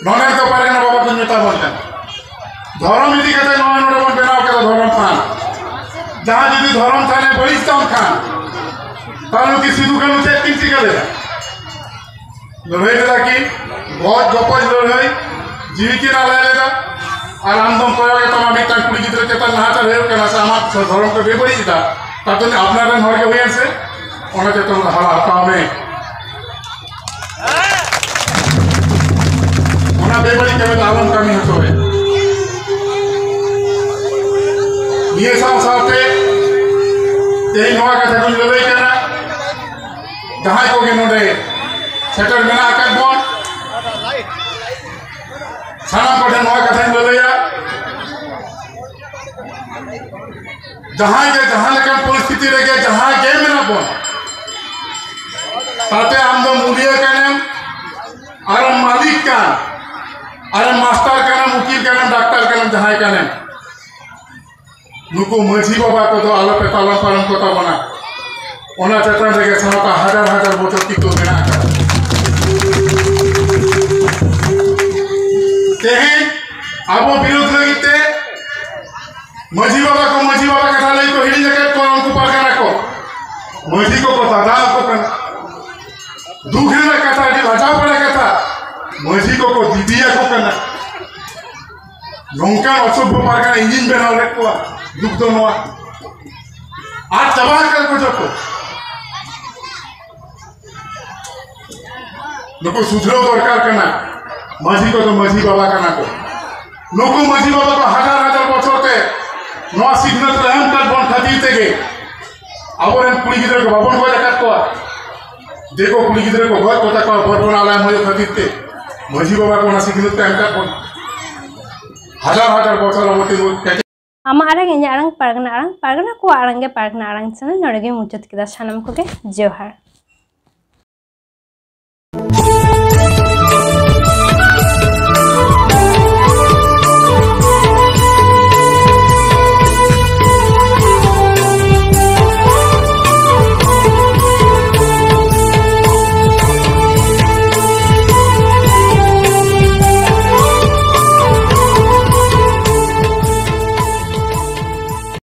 ᱱᱚᱰᱮ ᱫᱚ ᱯᱟᱨᱜᱟᱱᱟ ᱵᱟᱵᱟ ᱠᱚ ᱢᱮᱛᱟ ᱵᱚᱱ ᱠᱟᱱᱟ, ᱫᱷᱚᱨᱚᱢ ᱤᱫᱤ ᱠᱟᱛᱮ ᱱᱚᱣᱟ ᱱᱚᱰᱮ ᱵᱚᱱ ᱵᱮᱱᱟᱣ ᱠᱟᱫᱟ ᱫᱷᱚᱨᱚᱢ ᱛᱷᱟᱱ᱾ ᱡᱟᱦᱟᱸ ᱡᱩᱫᱤ ᱫᱷᱚᱨᱚᱢ ᱛᱷᱟᱱᱮ ᱵᱟᱹᱲᱤᱡ ᱛᱟᱢ ᱠᱷᱟᱱ, ᱛᱟᱦᱞᱮ ᱩᱱᱠᱤᱱ ᱥᱤᱫᱩ ᱠᱟᱹᱱᱦᱩ ᱪᱮᱫ ᱠᱤᱱ ᱪᱤᱠᱟᱹ ᱞᱮᱫᱟ? ᱞᱟᱹᱲᱦᱟᱹᱭ ᱞᱮᱫᱟ ᱠᱤᱱ, ᱜᱚᱡ ᱜᱚᱯᱚᱡ ᱞᱟᱹᱲᱦᱟᱹᱭ, ᱡᱤᱣᱤ ᱠᱤᱱ ᱟᱞᱟᱭ ᱞᱮᱫᱟ᱾ ᱟᱨ ᱟᱢ ᱫᱚᱢ ᱠᱚᱭᱚᱜ ᱮᱫ ᱛᱟᱢᱟ ᱢᱤᱫᱴᱟᱝ ᱠᱩᱲᱤ ᱜᱤᱫᱽᱨᱟᱹ ᱪᱮᱛᱟᱱ ᱱᱟᱦᱟᱪᱟᱨ ᱦᱩᱭᱩᱜ ᱠᱟᱱᱟ, ᱥᱮ ᱟᱢᱟᱜ ᱫᱷᱚᱨᱚᱢ ᱠᱚ ᱵᱮᱵᱟᱹᱲᱤᱡ ᱮᱫᱟ, ᱛᱟᱛᱚ ᱟᱯᱱᱟᱨ ᱨᱮᱱ ᱦᱚᱲ ᱜᱮ ᱦᱩᱭᱮᱱ ᱥᱮ, ᱚᱱᱟ ᱪᱮᱛᱟᱱ ᱨᱮ ᱦᱟᱞᱟ ᱦᱟᱛᱟᱣ ᱢᱮ᱾ ᱚᱱᱟ ᱵᱮᱵᱟᱹᱲᱤᱡ ᱠᱟᱹᱢᱤ ᱫᱚ ᱟᱞᱚᱢ ᱠᱟᱹᱢᱤ ᱦᱚᱪᱚᱭᱟ᱾ ᱱᱤᱭᱟᱹ ᱥᱟᱶ ᱥᱟᱶᱛᱮ ᱛᱮᱦᱮᱧ ᱱᱚᱣᱟ ᱠᱟᱛᱷᱟ ᱠᱚᱧ ᱞᱟᱹᱞᱟᱹᱭ ᱠᱟᱱᱟ, ᱡᱟᱦᱟᱸᱭ ᱠᱚᱜᱮ ᱱᱚᱰᱮ ᱥᱮᱴᱮᱨ ᱢᱮᱱᱟᱜ ᱟᱠᱟᱫ ᱵᱚᱱ, ᱥᱟᱱᱟᱢ ᱠᱚᱴᱷᱮᱱ ᱱᱚᱣᱟ ᱠᱟᱛᱷᱟᱧ ᱞᱟᱹᱞᱟᱹᱭᱟ, ᱡᱟᱦᱟᱸᱭ ᱜᱮ ᱡᱟᱦᱟᱸ ᱞᱮᱠᱟᱱ ᱯᱚᱨᱤᱥᱛᱷᱤᱛᱤ ᱨᱮᱜᱮ ᱡᱟᱦᱟᱸᱭ ᱜᱮ ᱢᱮᱱᱟᱜ ᱵᱚᱱ, ᱛᱟᱛᱮ ᱟᱢ ᱫᱚ ᱢᱩᱞᱤᱭᱟᱹ ᱠᱟᱱᱮᱢ, ᱟᱨᱮᱢ ᱢᱟᱹᱞᱤᱠ ᱠᱟᱱ, ᱟᱨᱮᱢ ᱢᱟᱥᱴᱟᱨ ᱠᱟᱱᱟᱢ, ᱩᱠᱤᱞ ᱠᱟᱱᱟᱢ, ᱰᱟᱠᱛᱟᱨ ᱠᱟᱱᱟᱢ, ᱡᱟᱦᱟᱸᱭ ᱠᱟᱱᱮᱢ, ᱱᱩᱠᱩ ᱢᱟᱹᱡᱷᱤ ᱵᱟᱵᱟ ᱠᱚᱫᱚ ᱟᱞᱚᱯᱮ ᱛᱟᱞᱚᱢ ᱯᱟᱨᱚᱢ ᱠᱚᱛᱟ ᱵᱚᱱᱟ᱾ ᱚᱱᱟ ᱪᱮᱛᱟᱱ ᱨᱮᱜᱮ ᱥᱟᱶᱛᱟ ᱦᱟᱡᱟᱨ ᱦᱟᱡᱟᱨ ᱵᱚᱪᱷᱚᱨ ᱠᱤᱱᱛᱩ ᱢᱮᱱᱟᱜ ᱟᱠᱟᱫᱟ᱾ ᱛᱮᱦᱮᱧ ᱟᱵᱚ ᱵᱤᱨᱳᱫᱷ ᱞᱟᱹᱜᱤᱫ ᱛᱮ ᱢᱟᱹᱡᱷᱤ ᱵᱟᱵᱟ ᱠᱚ ᱢᱟᱹᱡᱷᱤ ᱵᱟᱵᱟ ᱠᱟᱛᱷᱟ ᱞᱟᱹᱭ ᱠᱚ ᱦᱤᱲᱤᱧ ᱟᱠᱟᱫ ᱠᱚᱣᱟ ᱩᱱᱠᱩ ᱯᱟᱨᱜᱟᱱᱟ ᱠᱚ᱾ ᱢᱟᱹᱡᱷᱤ ᱠᱚᱠᱚ ᱫᱟᱫᱟ ᱟᱠᱚ ᱠᱟᱱᱟ᱾ ᱫᱩᱠ ᱨᱮᱱᱟᱜ ᱠᱟᱛᱷᱟ, ᱟᱹᱰᱤ ᱞᱟᱡᱟᱣ ᱯᱟᱲᱟ ᱠᱟᱛᱷᱟ, ᱢᱟᱹᱡᱷᱤ ᱠᱚᱠᱚ ᱫᱤᱫᱤ ᱟᱠᱚ ᱠᱟᱱᱟ᱾ ᱱᱚᱝᱠᱟᱱ ᱚᱥᱚᱵᱷᱭᱚ ᱯᱟᱨᱜᱟᱱᱟ ᱤᱧᱤᱧ ᱵᱮᱱᱟᱣ ᱞᱮᱫ ᱠᱚᱣᱟ᱾ ᱫᱩᱠ ᱫᱚ ᱱᱚᱣᱟ, ᱟᱫ ᱪᱟᱵᱟ ᱟᱠᱟᱫ ᱠᱚ ᱡᱚᱛᱚ᱾ ᱱᱩᱠᱩ ᱥᱩᱫᱷᱨᱟᱹᱣ ᱫᱚᱨᱠᱟᱨ ᱠᱟᱱᱟ᱾ ᱢᱟᱹᱡᱷᱤ ᱠᱚᱫᱚ ᱢᱟᱹᱡᱷᱤ ᱵᱟᱵᱟ ᱠᱟᱱᱟ ᱠᱚ᱾ ᱱᱩᱠᱩ ᱢᱟᱹᱡᱷᱤ ᱵᱟᱵᱟ ᱠᱚ ᱦᱟᱡᱟᱨ ᱦᱟᱡᱟᱨ ᱵᱚᱪᱷᱚᱨ ᱛᱮ ᱱᱚᱣᱟ ᱥᱤᱠᱷᱱᱟᱹᱛ ᱠᱚ ᱮᱢ ᱟᱠᱟᱫ ᱵᱚᱱ ᱠᱷᱟᱹᱛᱤᱨ ᱛᱮᱜᱮ ᱟᱵᱚᱨᱮᱱ ᱠᱩᱲᱤ ᱜᱤᱫᱽᱨᱟᱹ ᱠᱚ ᱵᱟᱵᱚᱱ ᱜᱚᱡ ᱟᱠᱟᱫ ᱠᱚᱣᱟ᱾ ᱫᱤᱠᱩ ᱠᱩᱲᱤ ᱜᱤᱫᱽᱨᱟᱹ ᱠᱚ ᱜᱚᱡ ᱠᱚ ᱛᱟᱠᱚᱣᱟ ᱵᱚᱨᱵᱚᱱ ᱟᱞᱟᱭ ᱦᱩᱭᱩᱜ ᱠᱷᱟᱹᱛᱤᱨ ᱛᱮ ᱢᱟᱹᱡᱷᱤ ᱵᱟᱵᱟ ᱠᱚ ᱚᱱᱟ ᱥᱤᱠᱷᱱᱟᱹᱛ ᱠᱚ ᱮᱢ ᱟᱠᱟᱫ ᱵᱚᱱᱟ᱾ ᱦᱟᱡᱟᱨ ᱦᱟᱡᱟᱨ ᱵᱚᱪᱷᱚᱨ ᱟᱵᱚ ᱛᱤᱸᱜᱩ ᱠᱮᱴᱮᱡ ᱟᱢᱟᱜ ᱟᱲᱟᱝ, ᱤᱧᱟᱹᱜ ᱟᱲᱟᱝ, ᱯᱟᱨᱜᱟᱱᱟ ᱟᱲᱟᱝ, ᱯᱟᱨᱜᱟᱱᱟ ᱠᱚᱣᱟᱜ ᱟᱲᱟᱝ ᱜᱮ ᱯᱟᱨᱜᱟᱱᱟ ᱟᱲᱟᱝ ᱪᱮᱱᱮᱞ ᱱᱚᱰᱮ ᱜᱮ ᱢᱩᱪᱟᱹᱫ ᱠᱮᱫᱟ᱾ ᱥᱟᱱᱟᱢ ᱠᱚᱜᱮ ᱡᱚᱦᱟᱨ᱾